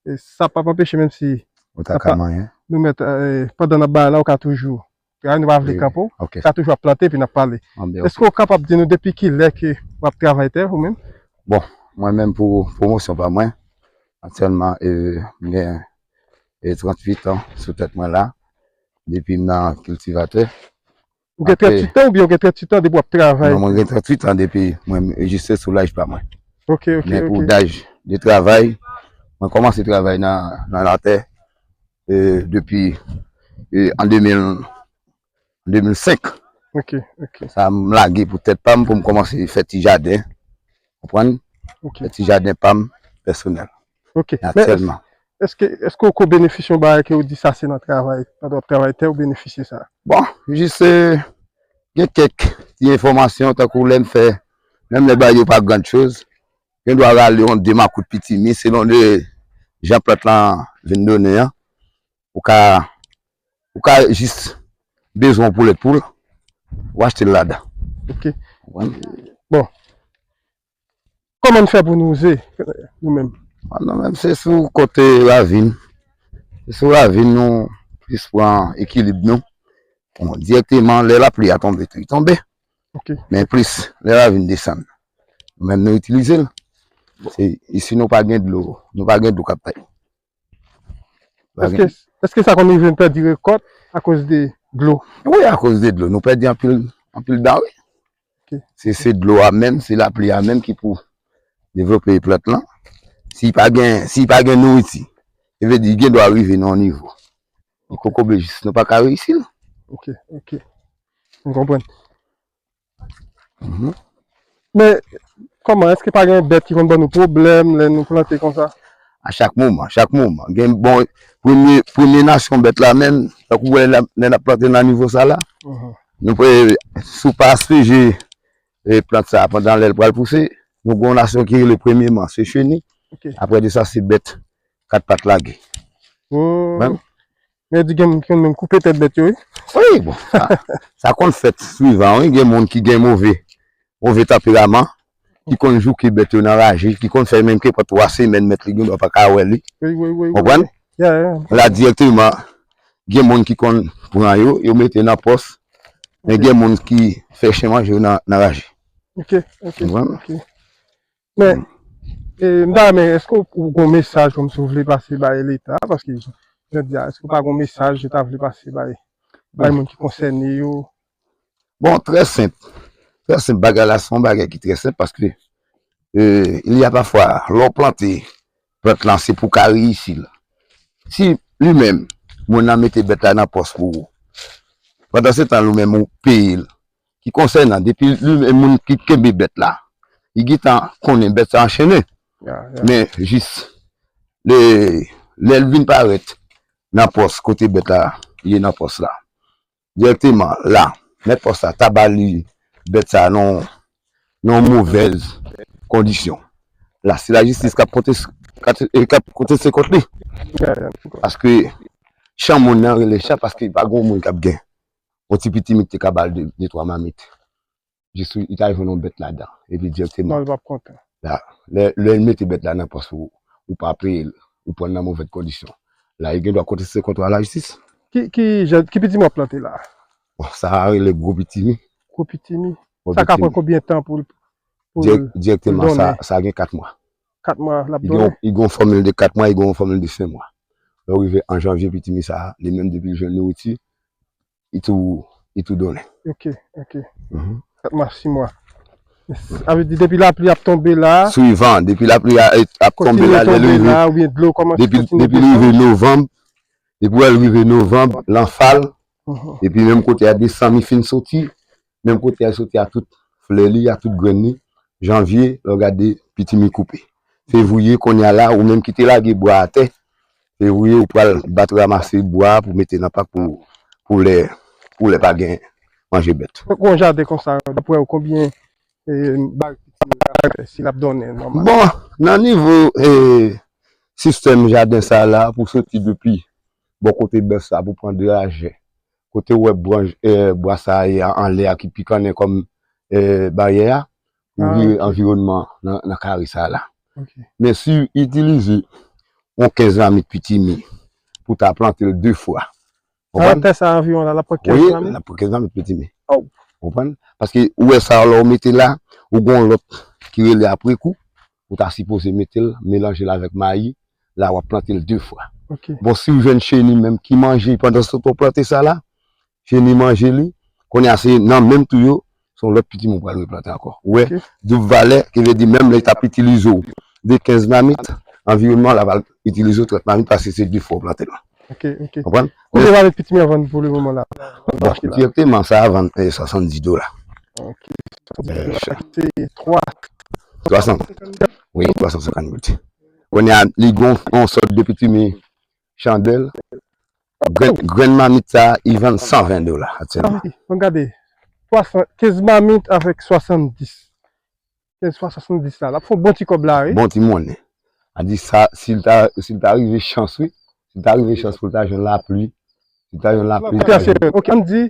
E sa p ap anpeche, menm si ou ta ka manyen, nou mèt, e, pandan n ap bay la, ou ka toujou travay, nou pa vle kanpe w. Ok. Ou ka toujou ap plante, epi n ap pale. Èske w kapab di nou depi kilè ke w ap travay tè, ou menm? Bon, mwen menm pou pwomosyon pa mwen, aktyèlman, e, m gen, e, tranntuit an sou tèt mwen la, depi m nan kiltivatè. Ou gen tranntuit an oubyen ou gen tranntuit an depi w ap travay? Non, mwen gen tranntuit an depi mwen rejistre sou laj pa mwen. Ok, ok, ok. Men pou daj de travay, mwen kòmanse travay nan, nan latè, e, depi, e, an de mil, de mil senk. Ok, ok. Sa m lage pou tèt pa m pou m kòmanse fè ti jaden. Konprann? Ok. Fè ti jaden pa m pèsonèl. Ok. Men aktyèlman. Èske, èske w ko benefisye yon bagay ke w di sa se nan travay, pandan w ap travay tè, ou benefisye sa? Bon, jis, e, gen kèk ti enfòmasyon, tankou lè m fè, menm lè bagay yo pa gran choz, gen dwa rale yon de makout pitimi, selon de jan plant lan vin donnen an. Ou ka, ou ka jis bezwen yon poulèt poul, ou achte l ladan. Ok. Konprann? Bon. Kòman n fè pou nou ze, nou menm? A, nou menm, se sou kote ravin. Se sou ravin nou plis pran ekilib nou. Bon, dirèkteman, lè lapli a tonbe, tou, li tonbe. Ok. Men plis, lè ravin desann, nou menm, nou itilize l. Se, isi nou pa gen dlo, nou pa gen dlo k ap bay. Èske, èske sa konn rive n pèdi rekòt akoz de dlo? Wi, akoz de dlo. Nou pèdi anpil, anpil danre. Ok. Se, se dlo a menm, se lapli a menm ki pou devlope plant lan. Si pa gen, si pa gen nouriti, Vle di, li gen dwa rive nan yon nivo. Li poko byen jis, nou pa ka reyisi l. Ok, ok. M konprann. Mhm. Men, kòman, èske pa gen bèt ki konn ban nou pwoblèm lè nou plante konsa? A chak moman, chak moman. Gen, bon, premye, premye nasyon bèt la menm, tankou wè lè n ap plante nan nivo sa la, mhm, nou pre, si w pa aspeje, e, plant sa pandan lè l pral pouse, nou gen yon nasyon ki rele premyeman, se cheni. Ok. Apre de sa, se bèt kat pat lage. Oh. Men, men di gen moun ki konn menm koupe tèt bèt yo, wi. Wi, bon, sa, sa konn fèt swivan, wi. Gen moun ki gen move, move tanperaman, ki konn jouke bèt yo nan raje, ki konn fè menm kenpòt twa semèn mèt li gen dwa pa ka wè li. Wi, wi, wi, wi. Konprann? Yeah, yeah. La dirèkteman, gen moun ki konn pran yo, yo mete nan pòs, men gen moun ki fè chen manje yo nan, nan raje. Ok, ok, konprann? Ok. Men, e, m ta renmen, èske w, ou gon mesaj kòmsi w vle pase bay Leta? Paske, jan di a, èske w pa gon mesaj ou ta vle pase bay, bay moun ki konsène yo? Bon, trè senp. Trè senp. Bagay la, se yon bagay ki trè senp paske, e, il y a parfois, lè w plante plant lan, se pou w ka reyisi l. Si li menm, moun nan mete bèt la nan pòs pou ou, pandan se tan, ou menm, ou peye l, ki konsènan, depi li menm moun ki kenbe bèt la, li gentan konnen bèt sa anchennen. Ya, ya. Men jis, lè, lè l vin parèt nan pòs, kote bèt la ye nan pòs la, dirèkteman, la, mèt pòs la ta ba li bèt sa nan, nan movèz kondisyon. La, se lajistis k ap konte, k ap, k ap konteste kont li. Ya, ya, m konprann. Paske chan moun nan rele chan paske pa gen moun k ap gen yon ti pitimi ki te ka ba l de, de twa mamit. Jis li ta jwenn yon bèt ladan. Epi dirèkteman. Non, li p ap kontan. La, lè, lè l mete bèt la nan pòs ou, ou pa peye l, ou pran l nan movèz kondisyon. La, li gen dwa konteste kont ou a lajistis. Ki, ki jan, ki pitimi w ap plante la? Bon, sa a rele gwo pitimi. Gwo pitimi. Gwo pitimi. Sa ka pran konbyen tan pou l, pou l donnen? Dirèk-, dirèkteman, sa, sa gen kat mwa. Kat mwa l ap donnen? Li gen yon fòmil de kat mwa, li gen yon fòmil de senk mwa. Lè w rive an janvye, pitimi sa a, li menm depi l jwenn nouriti, li tou, li tou donnen. Ok, ok. Mhm. Kat mwa, sis mwa. Sa vle di depi lapli ap tonbe la. Swivan, depi lapli a, ap tonbe la, lè l rive, oubyen dlo kòmanse depi, depi l rive novanm, depi wè l rive novanm, lan fal, mhm, epi menm kote a desanm li fin soti, menm kote a soti a tout flè li, a tout grenn li, janvye, lè w gade, pitimi koupe. Fevriye, kounye a la, ou menm ki te lage bwa atè, fevriye, ou pral bat ranmase bwa pou mete nan pak pou, pou lè, pou lè pa gen manje bèt. Pou yon jaden konsa, daprè w, konbyen, e, bak pitimi l ka fè, si l ap donnen nòmal? Bon, nan nivo, e, sistèm jaden sa la, pou soti depi bò kote bèf sa, pou pran de ajè, kote w wè branch, e, bwa sa a ye a anlè a ki pikannen kòm, e, baryè a, pou vire anviwònman nan, nan kare sa a la. Ok. Men si w itilize yon kenz mamit pitimi pou ta plante l de fwa. Konprann? Nan tè sa a anviwon la, l ap pran kenz mamit? Wi, l ap pran kenz mamit pitimi. Oh. Konprann? Paske ou wè sa a lè w mete la, ou gon lòt ki rele apre kou, ou ta sipoze mete l, melanje l avèk mayi, la w ap plante l de fwa. Ok. Bon, si w jwenn cheni menm ki manje pandan se tan w plante sa la, cheni manje li, kounye a se nan menm tou yo, se yon lòt pitimi w pral replante ankò. Ou wè, ok, doub valè, ki vle di menm lè l t ap itilize w de kenz mamit, anviwònman la pral itilize w trant mamit paske se de fwa w plante l. Ok, ok. Konprann? Konbyen mamit pitimi w vann pou le moman la? Bon, dirèkteman, sa a vann, e, swasanndis dola. Ok. E, se twa. Twa san. Wi, twa san senkant goud. Kounye a, li gon yon sòt de pitimi chandèl. Grenn, grenn mamit sa a, li vann san ven dola aktyèlman. Ah, wi, bon, gade. Twa san, kenz mamit avèk swasanndis. Kenz fwa swasanndis la, l ap fè yon bon ti kòb la, wi. Bon ti monnen. A di sa, si l ta, si l ta rive chans, wi. Si l ta rive chans pou l ta jwenn lapli, si l ta jwenn lapli, li ta jwenn. Ok, ann di,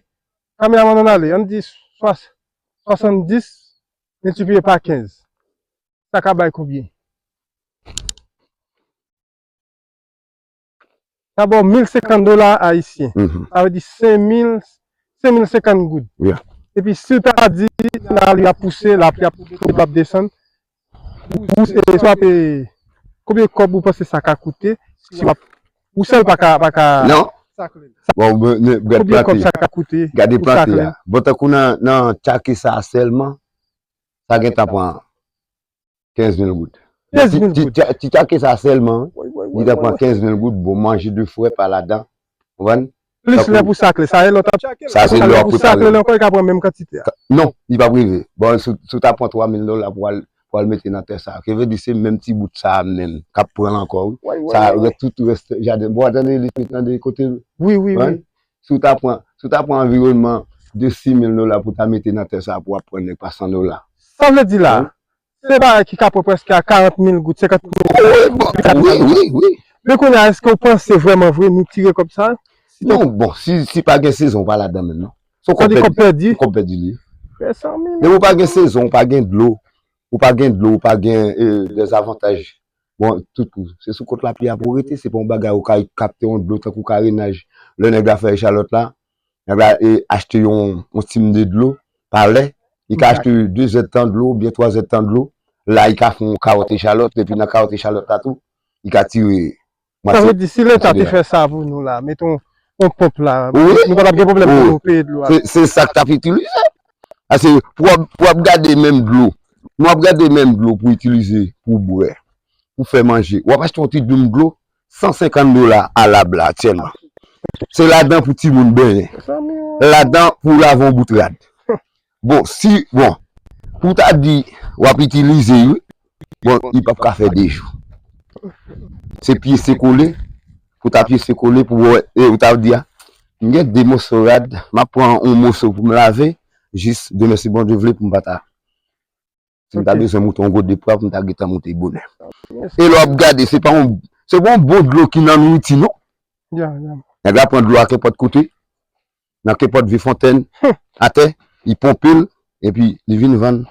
kameramann, ann ale, ann di swa-, swasanndis miltipliye pa kenz. Sa ka bay konbyen? Sa ba w mil senkant dola ayisyen. Mhm. Sa vle di senk mil, senk mil senkant goud. Yeah. Epi si w ta di lapli ap pouse, lapli ap tonbe, l ap desann, ou, e, si w ap, e, konbyen kòb ou panse sa ka koute? Si w ap, ou sèl pa ka, pa ka. Non. Bon, men, men, gade plante. Konbyen kòb sa ka koute? Gade plante a. Bon, tankou nan, nan tchake sa a sèlman, sa gentan pran kenz mil goud. Kenz mil goud. Ti, ti, ti tchake sa sèlman, wi. Wi, wi, Li ta pran kenz mil goud, bon, manje de fre pa ladan. Konprann? Plis lè pou sakle. Sa e lè w t ap tcheke l. Sa se lè w ap prepare. Pou sakle l ankò, li ka pran menm kantite a. Non, li p ap rive. Bon, si w ta pran twa mil dola pou al pou al mete nan tè sa. Ke vle di se menm ti bout sa a menm k ap pran l ankò wi. Sa rès tout rès jaden. Bon, tande li tande kote. Wi, wi, wi. Si w ta pran, si w ta pran anviwònman de sis mil dola pou w ta mete nan tè sa pou w ap pran nèg pa san dola. Sa vle di la, se bagay ki ka pran prèske a karant mil goud, senkant mil goud. Wi, wi, wi, wi. Men kounye a, èske w panse vrèman vre nou tire kòb sa? Non, bon, si, si pa gen sezon, w pa ladan menm non. Se yon kòb pèdi. Kòb pèdi li. Men ou pa gen sezon, ou pa gen dlo, ou pa gen dlo, ou pa gen dezavantaj. Bon, tout kou. Se sou kot lapli a pou rete, se pa yon bagay ou ka kapte yon dlo tankou karenaj. Lè nèg la fè echalòt la, nèg la achte yon, yon tim de dlo pa lè, li ka achte de zèdtan dlo oubyen twa zèdtan dlo, la li ka fè yon kawòt echalòt, epi nan kawòt echalòt la tou, li ka tire. Sa vle di, si Leta te fè sa pou nou la, mete yon, yon ponp la, nou pa t ap gen pwoblèm pou nou peye dlo a. Se sa k t ap itilize. Paske pou w ap, pou w ap gade menm dlo, nou ap gade menm dlo pou itilize, pou bwè, pou fè manje. W ap achte yon ti doum dlo, san senkant dola alab la aktyèlman. Se ladan pou timoun benyen. Ladan pou lave yon bout rad. Bon, si, bon, pou w ta di w ap itilize l, wi, bon, li p ap ka fè de jou. Se pyese kole, pou w ta pyese kole, pou w wè, e ou ta di a, m gen de moso rad, m ap pran yon moso pou m lave, jis demen si Bondye vle pou m pa ta. Si m ta bezwen moute yon gode pwa, pou m ta gentan moute bonè. E lè w ap gade, se pa yon, se pa yon bon dlo ki nan nwiti, non. Nèg la pran dlo a kenpòt kote, nan kenpòt vye fontèn, atè, li ponpe l, epi li vin vann,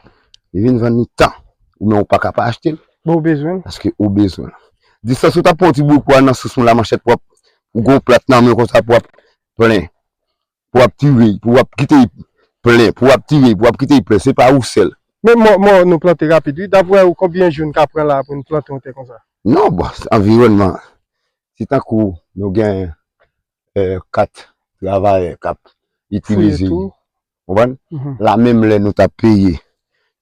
li vin vann li tan. Ou menm ou pa ka pa achte l. Bon, ou bezwen l. Paske ou bezwen l. Distans ou t ap pran yon ti bout pwa nan sous yon lamanchèt pou w ap, ou gen yon plat nan men w konsa pou w ap plen. Pou w ap tire, pou w ap kite l plen, pou w ap tire, pou w ap kite l plen. Se pa ou sèl. Men mò, mò nou plante rapid, wi. Daprè ou, konbyen jou n ka pran la pou n plante yon tè konsa? Non, bon, anviwònman. Se tankou nou gen kat travayè k ap itilize li. Konprann? La menm lè nou t ap peye,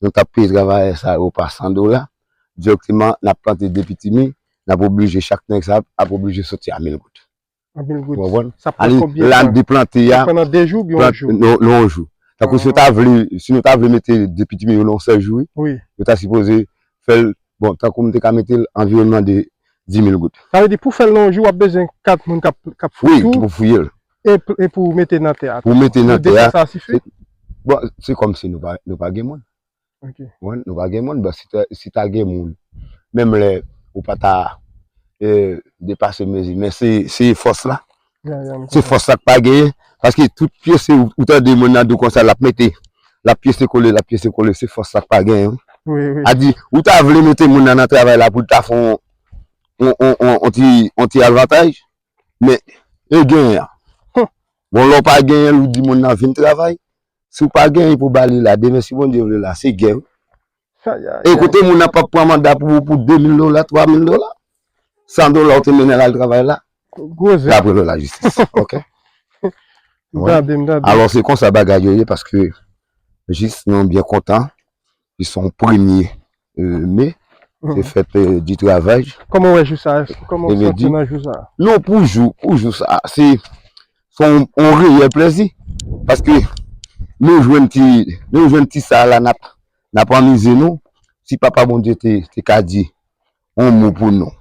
nou t ap peye travayè sa yo pa san dola, dirèkteman n ap plante de pitimi, n ap oblije chak nèg sa ap oblije soti a mil goud. A mil goud. Konprann? Sa pran konbyen tan? La de plante a, nan de jou oubyen yon jou? Non, yon jou. Tankou si nou ta vle, si nou ta vle mete de pitimi yo nan yon sèl jou, wi, yo ta sipoze fè l Bon, tankou m te ka mete l anviwònman de dis mil goud. Sa vle di pou fè l nan yon jou, w ap bezwen kat moun k ap, k ap fouye tou. Wi, ki pou fouye l. E, e pou mete nan tè a tou. Pou mete nan tè a. Pou de sa sifi? Bon, se kòmsi nou pa, nou pa gen moun. Ok. Wi, nou pa gen moun. Bon, si ta, si ta gen moun, menm lè ou pa ta e, depase mezi. Men se, se fòs la. Se fòs la k pa genyen. Paske tout pyese ou, ou tande moun nan di w konsa, l ap mete. L ap pyese kole, l ap pyese kole. Se fòs la k pa genyen. Wi, wi. A di, ou ta vle mete moun nan nan travay la pou l ta fè yon, yon, yon, yon, yon ti, yon ti avantaj. Men, e genyen an. Bon, lè w pa genyen l, ou di moun nan vin travay. Si w pa genyen pou ba li la, demen si Bondye vle la, se gè wi. E kote moun nan p ap pran manda pou, pou de mil dola, twa mil dola. San dola ou te mennen l al travay la. Gwo zèb. Dapre lwa lajistis. Ok. M tande, m tande. Alò se konsa bagay yo ye paske jis nou byen kontan. Li se yon premye me. Se fèt di travay. Kòman w wè jou sa? Kòman w santi w nan jou sa? Non, pou jou, pou jou sa, se se yon, yon reyèl plezi. Paske nou jwenn ti, nou jwenn ti sa la n ap, n ap anmize nou. Si Papa Bondye te, te ka di yon mo pou nou,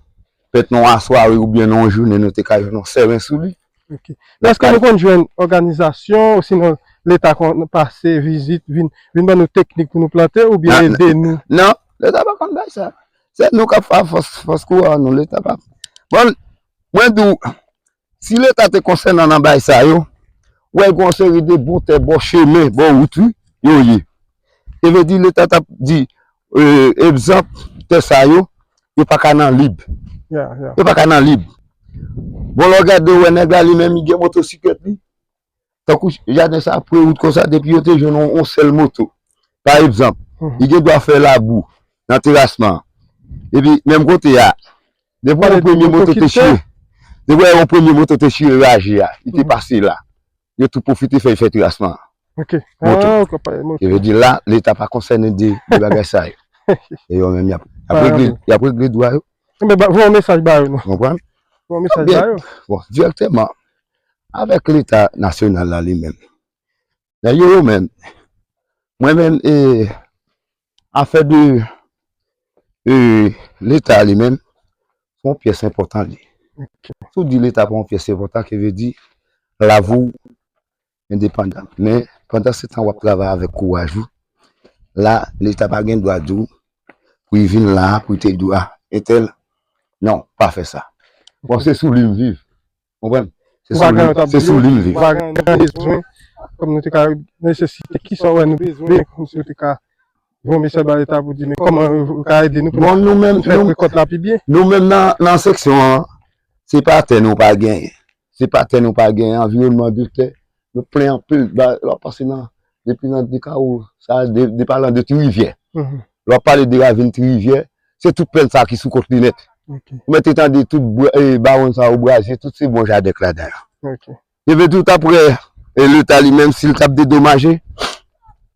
petèt nan yon asware oubyen nan yon jounen, nou te ka jwenn yon sèmen sou li. Ok. Men èske nou konn jwenn òganizasyon osinon Leta konn pase vizit, vin, vin ban nou teknik pou nou plante oubyen ede nou? Non, Leta pa konn bay sa. Se nou k ap fè fòs, fòs kou a nou, Leta pa. Bon, mwen di w, si Leta te konsènan nan bagay sa yo, w wè gen yon seri de bon tè bò chemen, bò wout, wi, yo ye. E vle di Leta t ap di, e, egzanp, tè sa yo, yo pa ka nan lib. Yo pa ka nan lib. Bon, lè w gade, w wè nèg la li menm, li gen motosiklèt li. Tankou jaden sa pre wout konsa, depi yo te jwenn yon, yon sèl moto. Pa egzanp, li gen dwa fè labou nan terasman an. Epi, menm kote a, depi yon premye moto te chire, depi yon premye moto te chire raje a, li te pase la. Yo tou pwofite fè, fè terasman an. Ok. Monte. Ah, ok, pa, ok. Sa vle di la, Leta pa konsène de, de bagay sa yo. E yo menm, y ap, y ap regle, y ap regle dwa yo. Enben, ba- voye yon mesaj ba yo, non. Konprann? Voye yon mesaj ba yo. Bon, direkteman, avèk Leta nasyonal la li menm. Nèg yo, yo menm, mwen menm, e, afè de e, Leta li menm, se yon pyès enpòtan li. Si w di Leta pa yon pyès enpòtan, ki vle di lavi w endepandan. Men, pandan se tan w ap travay avèk kouraj ou, la, Leta pa gen dwa di w pou l vin la, pou l te di w, a, entèl, non, pa fè sa. Bon, se sou li m viv. Konprann? Se sou li m viv. Ou pa gen bezwen, kòm nou te ka nesesite, kisa w wè nou bezwen, kòmsi w te ka voye mesaj ba Leta pou di, men kòman yo ka ede nou pou nou fè rekòt la pi byen? Nou menm nan, nan seksyon an, se pa tè nou pa genyen. Se pa tè nou pa genyen, anviwònman de tè, nou plen anpil. Lè w pase nan, depi nan de kawo, sa, de, de palan de Ti Rivyè. Lè w ap pale de ravin Ti Rivyè, se tout plenn sa ki sou kont li nèt. Ou mèt te tande tout bawonn sa yo, brazye, tout se bon jaden k ladan yo. Epi tout apre, e, Leta li menm, si l t ap dedomaje,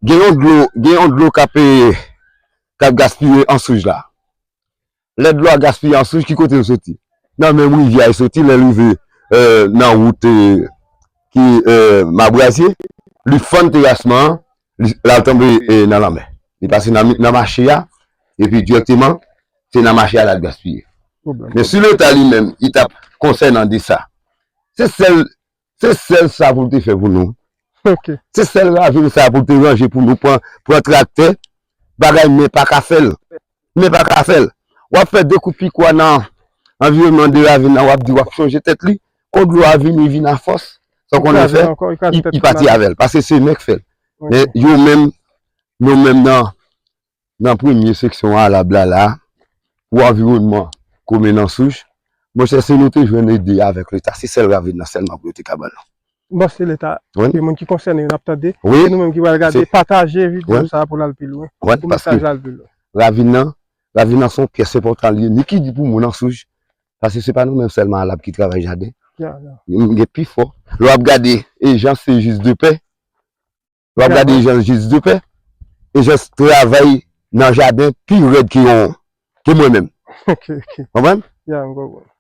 gen yon dlo, gen yon dlo k ap, e, k ap gaspiye an souj la. Lè dlo a gaspiye an souj, ki kote l soti? Nan menm rivyè a l soti, lè l rive, e, nan wout, e, ki, e, Mabrazye, li fann terasman an, li, l al tonbe, e, nan lanmè. Li pase nan, nan mache a, epi dirèkteman, se nan mache a l al gaspiye. Men si Leta li menm, li t ap konsènan de sa, se sèl, se sèl sa pou l te fè pou nou. Se sèl ravin sa pou l te ranje pou nou, pran, pran traktè, bagay men pa ka fè l. Men pa ka fè l. W ap fè de kout pikwa nan anviwònman de ravin nan, w ap di w ap chanje tèt li. Kon dlo a vini, vin afòs, sa w konnen fè, li pati avè l. Paske se men k fè l. Men yo menm, nou menm nan, nan premye seksyon alab la, la, pou anviwònman komin Ansouch, monchè, si nou te jwenn ede avèk Leta, se sèl ravin nan sèlman pou yo te ka ban nou. Bon, se Leta, se moun ki konsène yo n ap tande. E nou menm ki pral gade, pataje videyo sa a pou l al pi lwen. Pou mesaj la al pi lwen. Ravin nan, ravin nan se yon pyès enpòtan li ye, ni ki di pou moun Ansouch, paske se pa nou menm sèlman alab ki travay jaden. M gen pi fò. Lè w ap gade, Ejans se jis de pè. Lè w ap gade Ejans jis de pè, Ejans travay nan jaden pi rèd ke yon, ke mwen menm. Konprann?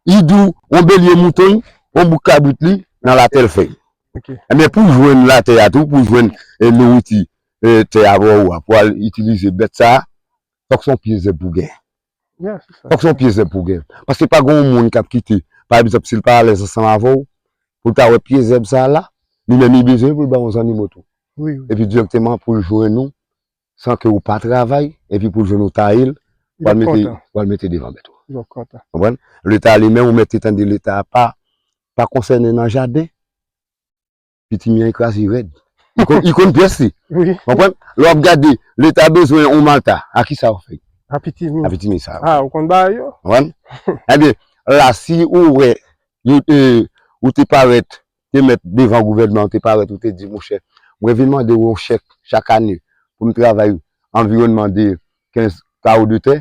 Li di w, yon belye mouton, yon bouk kabrit li, nan latè l fè. Ebyen, pou w jwenn latè a tou, pou w jwenn, e, nouriti, e, tè a ba w a, pou w al itilize bèt sa a, fòk se yon pye zèb pou w genyen. Fòk se yon pye zèb pou w genyen. Paske pa gen yon moun k ap kite, pa egzanp, si l pa alèz ansanm avè w, pou l ta wè pye zèb sa a la, li menm li bezwen pou l ba w yon zannimo tou. Epi dirèkteman pou l jwenn ou, san ke ou pa travay, epi pou l jwenn ou taye l, pou al mete, pou al mete devan bèt ou. Konprann? Leta li menm, ou mèt te tande Leta a pa, pa konsène nan jaden. Pitimi an kraze rèd. Li konn, li konn pyès li. Konprann? Lè w ap gade, Leta bezwen yon malta. A kisa w fè? A pitimi. A pitimi sa. A, ou konn bagay yo? Konprann? Ebyen, la, si ou wè, yo, e, ou te parèt, te mèt devan gouvènman, ou te parèt, ou te di, monchè, mwen vin mande w yon chèk chak ane pou m travay anviwònman de kenz kawo de tè,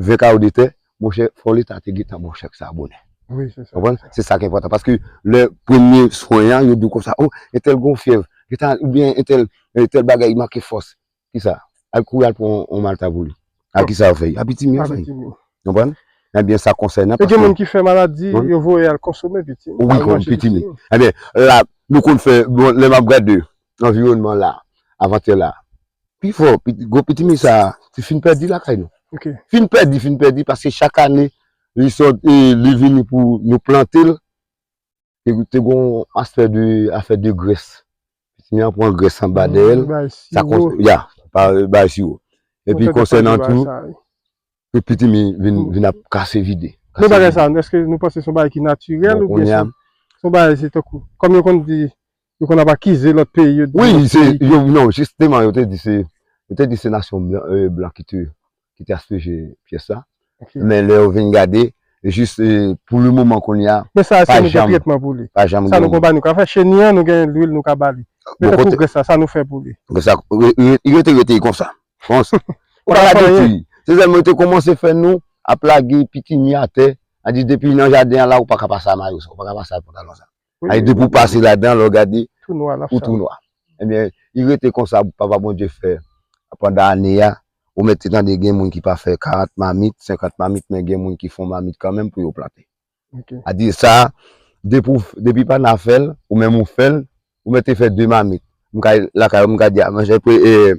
ven kawo de tè, monchè, fò Leta te gentan ba w chèk sa a bonè. Wi, se sa. Konprann? Se sa ki enpòtan. Paske lè premye swen an, yo di w konsa, o, entèl gen yon fyèv, gentan, oubyen entèl, entèl bagay manke fòs. Kisa? Al kouri al pran yon, yon malta pou li. A kisa yo fè? A pitimi yo fè. Konprann? Ebyen, sa konsèy nan. E gen moun ki fè maladi, yo voye al konsome pitimi. Wi, kon pitimi. Ebyen, la, nou konn fè, bon, lè m ap gade anviwònman la, avantè la, pi fò, gwo pitimi sa a, te fin pèdi lakay nou. Fin pèdi, fin pèdi, paske chak ane, li sòt, e, li vini pou nou plante l, te, te gon aspè de, afè de grès. Pitimi an pran grès anba dèyè l, sa kon, ya, pa, bay siwo. Epi konsènan tou, tout pitimi vin, vin ap kase vide. Men bagay sa, èske nou panse se yon bagay ki natirèl oubyen se yon bagay se tankou, kòm yo konn di, yo konn ap akize lòt peyi, yo di lòt peyi ki... Wi, se, yo, non, jisteman, yo te di se, yo te di se nasyon blan, e, blan ki te, ki te aspeje pyès la. Men lè yo vin gade, jis, e, pou le moman kounye a, men sa, se nou gen tretman pou li. Sa nou konpani ka fè, cheni an, nou gen lwil nou ka ba li. Men tankou grès la, sa nou fè pou li? Grès la, re-, re-, rete, rete konsa. Ou pa ka detwi. Se sèlman yo te kòmanse fè nou ap lage pitimi atè, a di depi nan jaden an la, ou pa ka pase a mayo sa, ou pa ka pase a pantalon sa. A di depi w pase ladan, lè w gade, ou tou nwa. Ebyen, li rete konsa, Papa Bondye fè, pandan ane a, Ou mèt te tande gen moun ki pa fè karant mamit, senkant mamit, men gen moun ki fè yon mamit kanmenm pou yo plante. Ok. A di sa, depi w, depi pa nan fè l, ou menm ou fè l, ou mèt te fè de mamit. M ka lakay ou, m ka di, "A, manje, pou, e,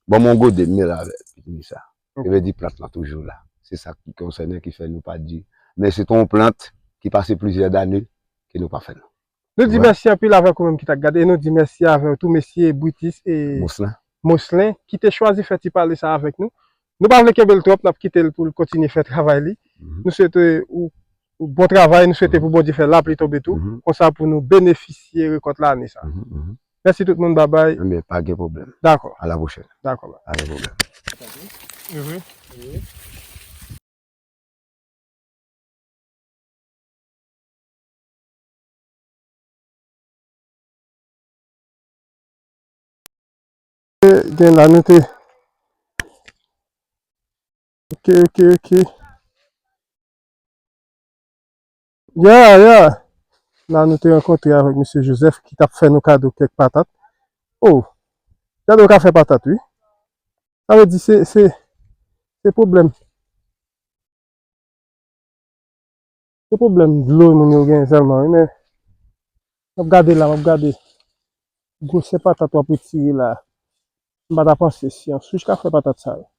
ban m yon gode, m mele avè l." Li di sa. Ok. Sa vle di plant lan toujou la. Se sa ki konsène, ki fè nou pa di. Men se te yon plant ki pase plizyè dane ke nou pa fè l. Nou di mèsi anpil avèk ou menm ki t ap gade, e nou di mèsi avè w tou, mesye Britis e Moslin, ki te chwazi fè ti pale sa avèk nou. Nou pa vle kenbe l twòp, n ap kite l pou l kontinye fè travay li. Nou swete ou, ou bon travay, nou swete pou Bondye fè lapli tonbe tou, konsa pou nou benefisye rekòt lane sa. Mèsi tout moun, babay. Enben, pa gen pwoblèm. Dakò. A la pwochèn. Dakò, babay. Pa gen pwoblèm. Gen la nou te. Ok, ok, ok. Ya, ya. La nou te rankontre avèk mesye Joseph ki t ap fè nou kado kèk patat. Oh, gade w ka fè patat, wi. Sa vle di se, se, se pwoblèm. Se pwoblèm dlo moun yo gen sèlman, wi, men m ap gade la, m ap gade gwosè patat w ap retire la. M pa ta panse si yon swich ka fè patat sa yo.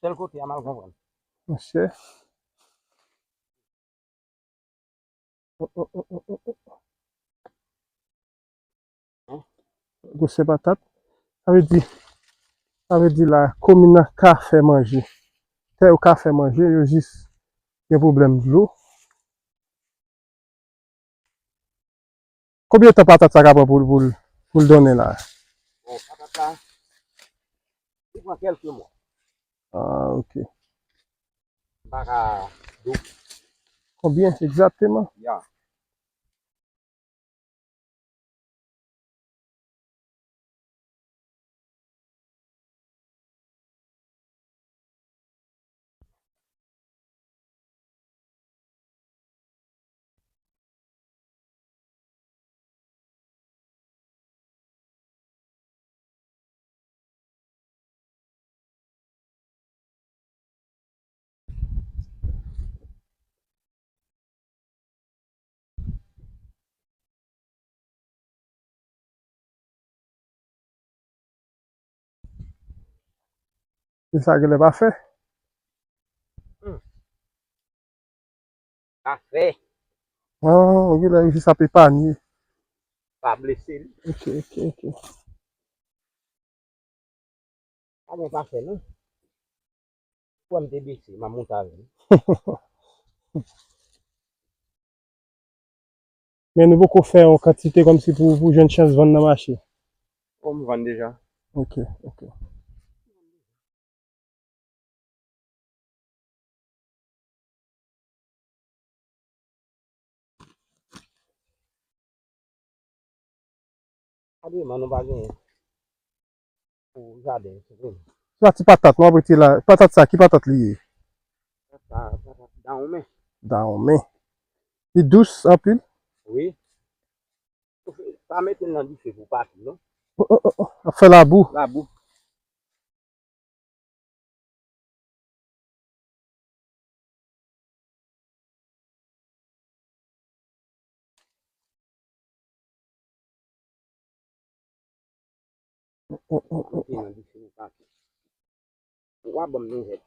Sèl kote a m al konprann. Monchè. Oh, oh, oh, oh, oh, oh. Gwosè patat. Sa vle di, sa vle di la, komin nan ka fè manje. Tè yo ka fè manje, yo jis gen pwoblèm dlo. Konbyen tan patat sa ka pran pou, pou, pou l donnen la? Bon, patat la, li pran kèlke mwa. Ah, ok. M pa ka di w. Konbyen egzakteman? Ya. E sa genlè pa fè. Hmm. Pa fè. Ah, genlè jis ap epanye. Pa blese li. Ok, ok, ok. Pa gen pa fè non. Pwen m te bese, m ap monte avè l. Men nou poko fè yon kantite kòmsi pou, pou jwenn chans vann nan mache. Oh, m vann deja. Ok, ok. Agreman nou pa genyen pou jaden, se vre. Se pa ti patat, nou ap rete la. Patat sa, ki patat li ye? Patat, patat dawonmen. Dawonmen. Li dous anpil? Wi. Pa mete l nan dife pou pati, non. Oh, oh, oh, oh. Ap fè labou. Labou. Mete nan dife pou pati. Ou pa ban m nouvèl.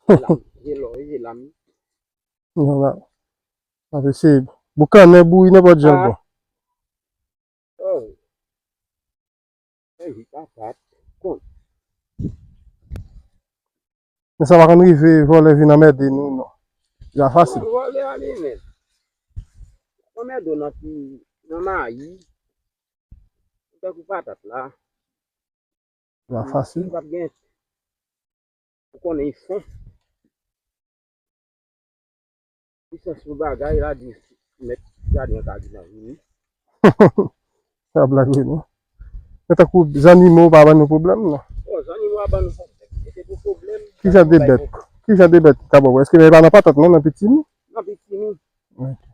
Je la, je lò, je la m. Non, la. Sa se boukannen bouyi nenpòt jan l bon. Oh. Epi patat, kon. Men sa pa konn rive vòlè vin anmède nou, non. Li pa fasil. Vòlè ale, men. Anmède w nan ti, nan mayi. Tankou patat la. Li pa fasil. Li p ap gen. Ou konnen li fon. Li sans pou bagay la, di mèt jaden an ka di nan vini. Sa blag wi non. Men tankou zannimo pa ban nou pwoblèm non. Bon, zannimo a ban nou pwoblèm. E se pou pwoblèm. Ki jan de bèt? Ki jan de bèt ki ka ba w? Èske e pa nan patat non, nan pitimi? Nan pitimi. Ok.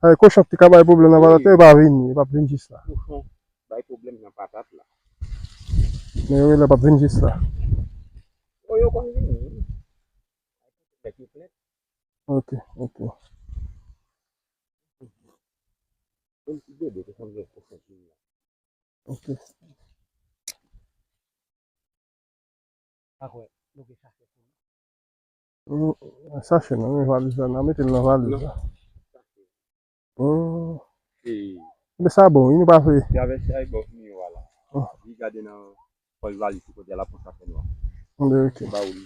Ay, kochon ki te ka bay pwoblèm nan patat la, yo pa vini, yo p ap vin jis la. Kochon bay pwoblèm nan patat la. Men yo rele p ap vin jis la. O, yo konn vini wi. Mèt yo plent. Ok, ok. Menm ti bebe te sanble kochon ki vini la. Ok. Pa kwè, nou gen chache pou nou. Mm, chache nan men valiz la, nan mete l nan valiz la. Mm. E Men sa bon, wi, nou pa fè. Travèse ay bò fini yo a la. Oh. Li gade nan pòch valiz li kote la pou sa fè nwa. Ok. Ba ou li.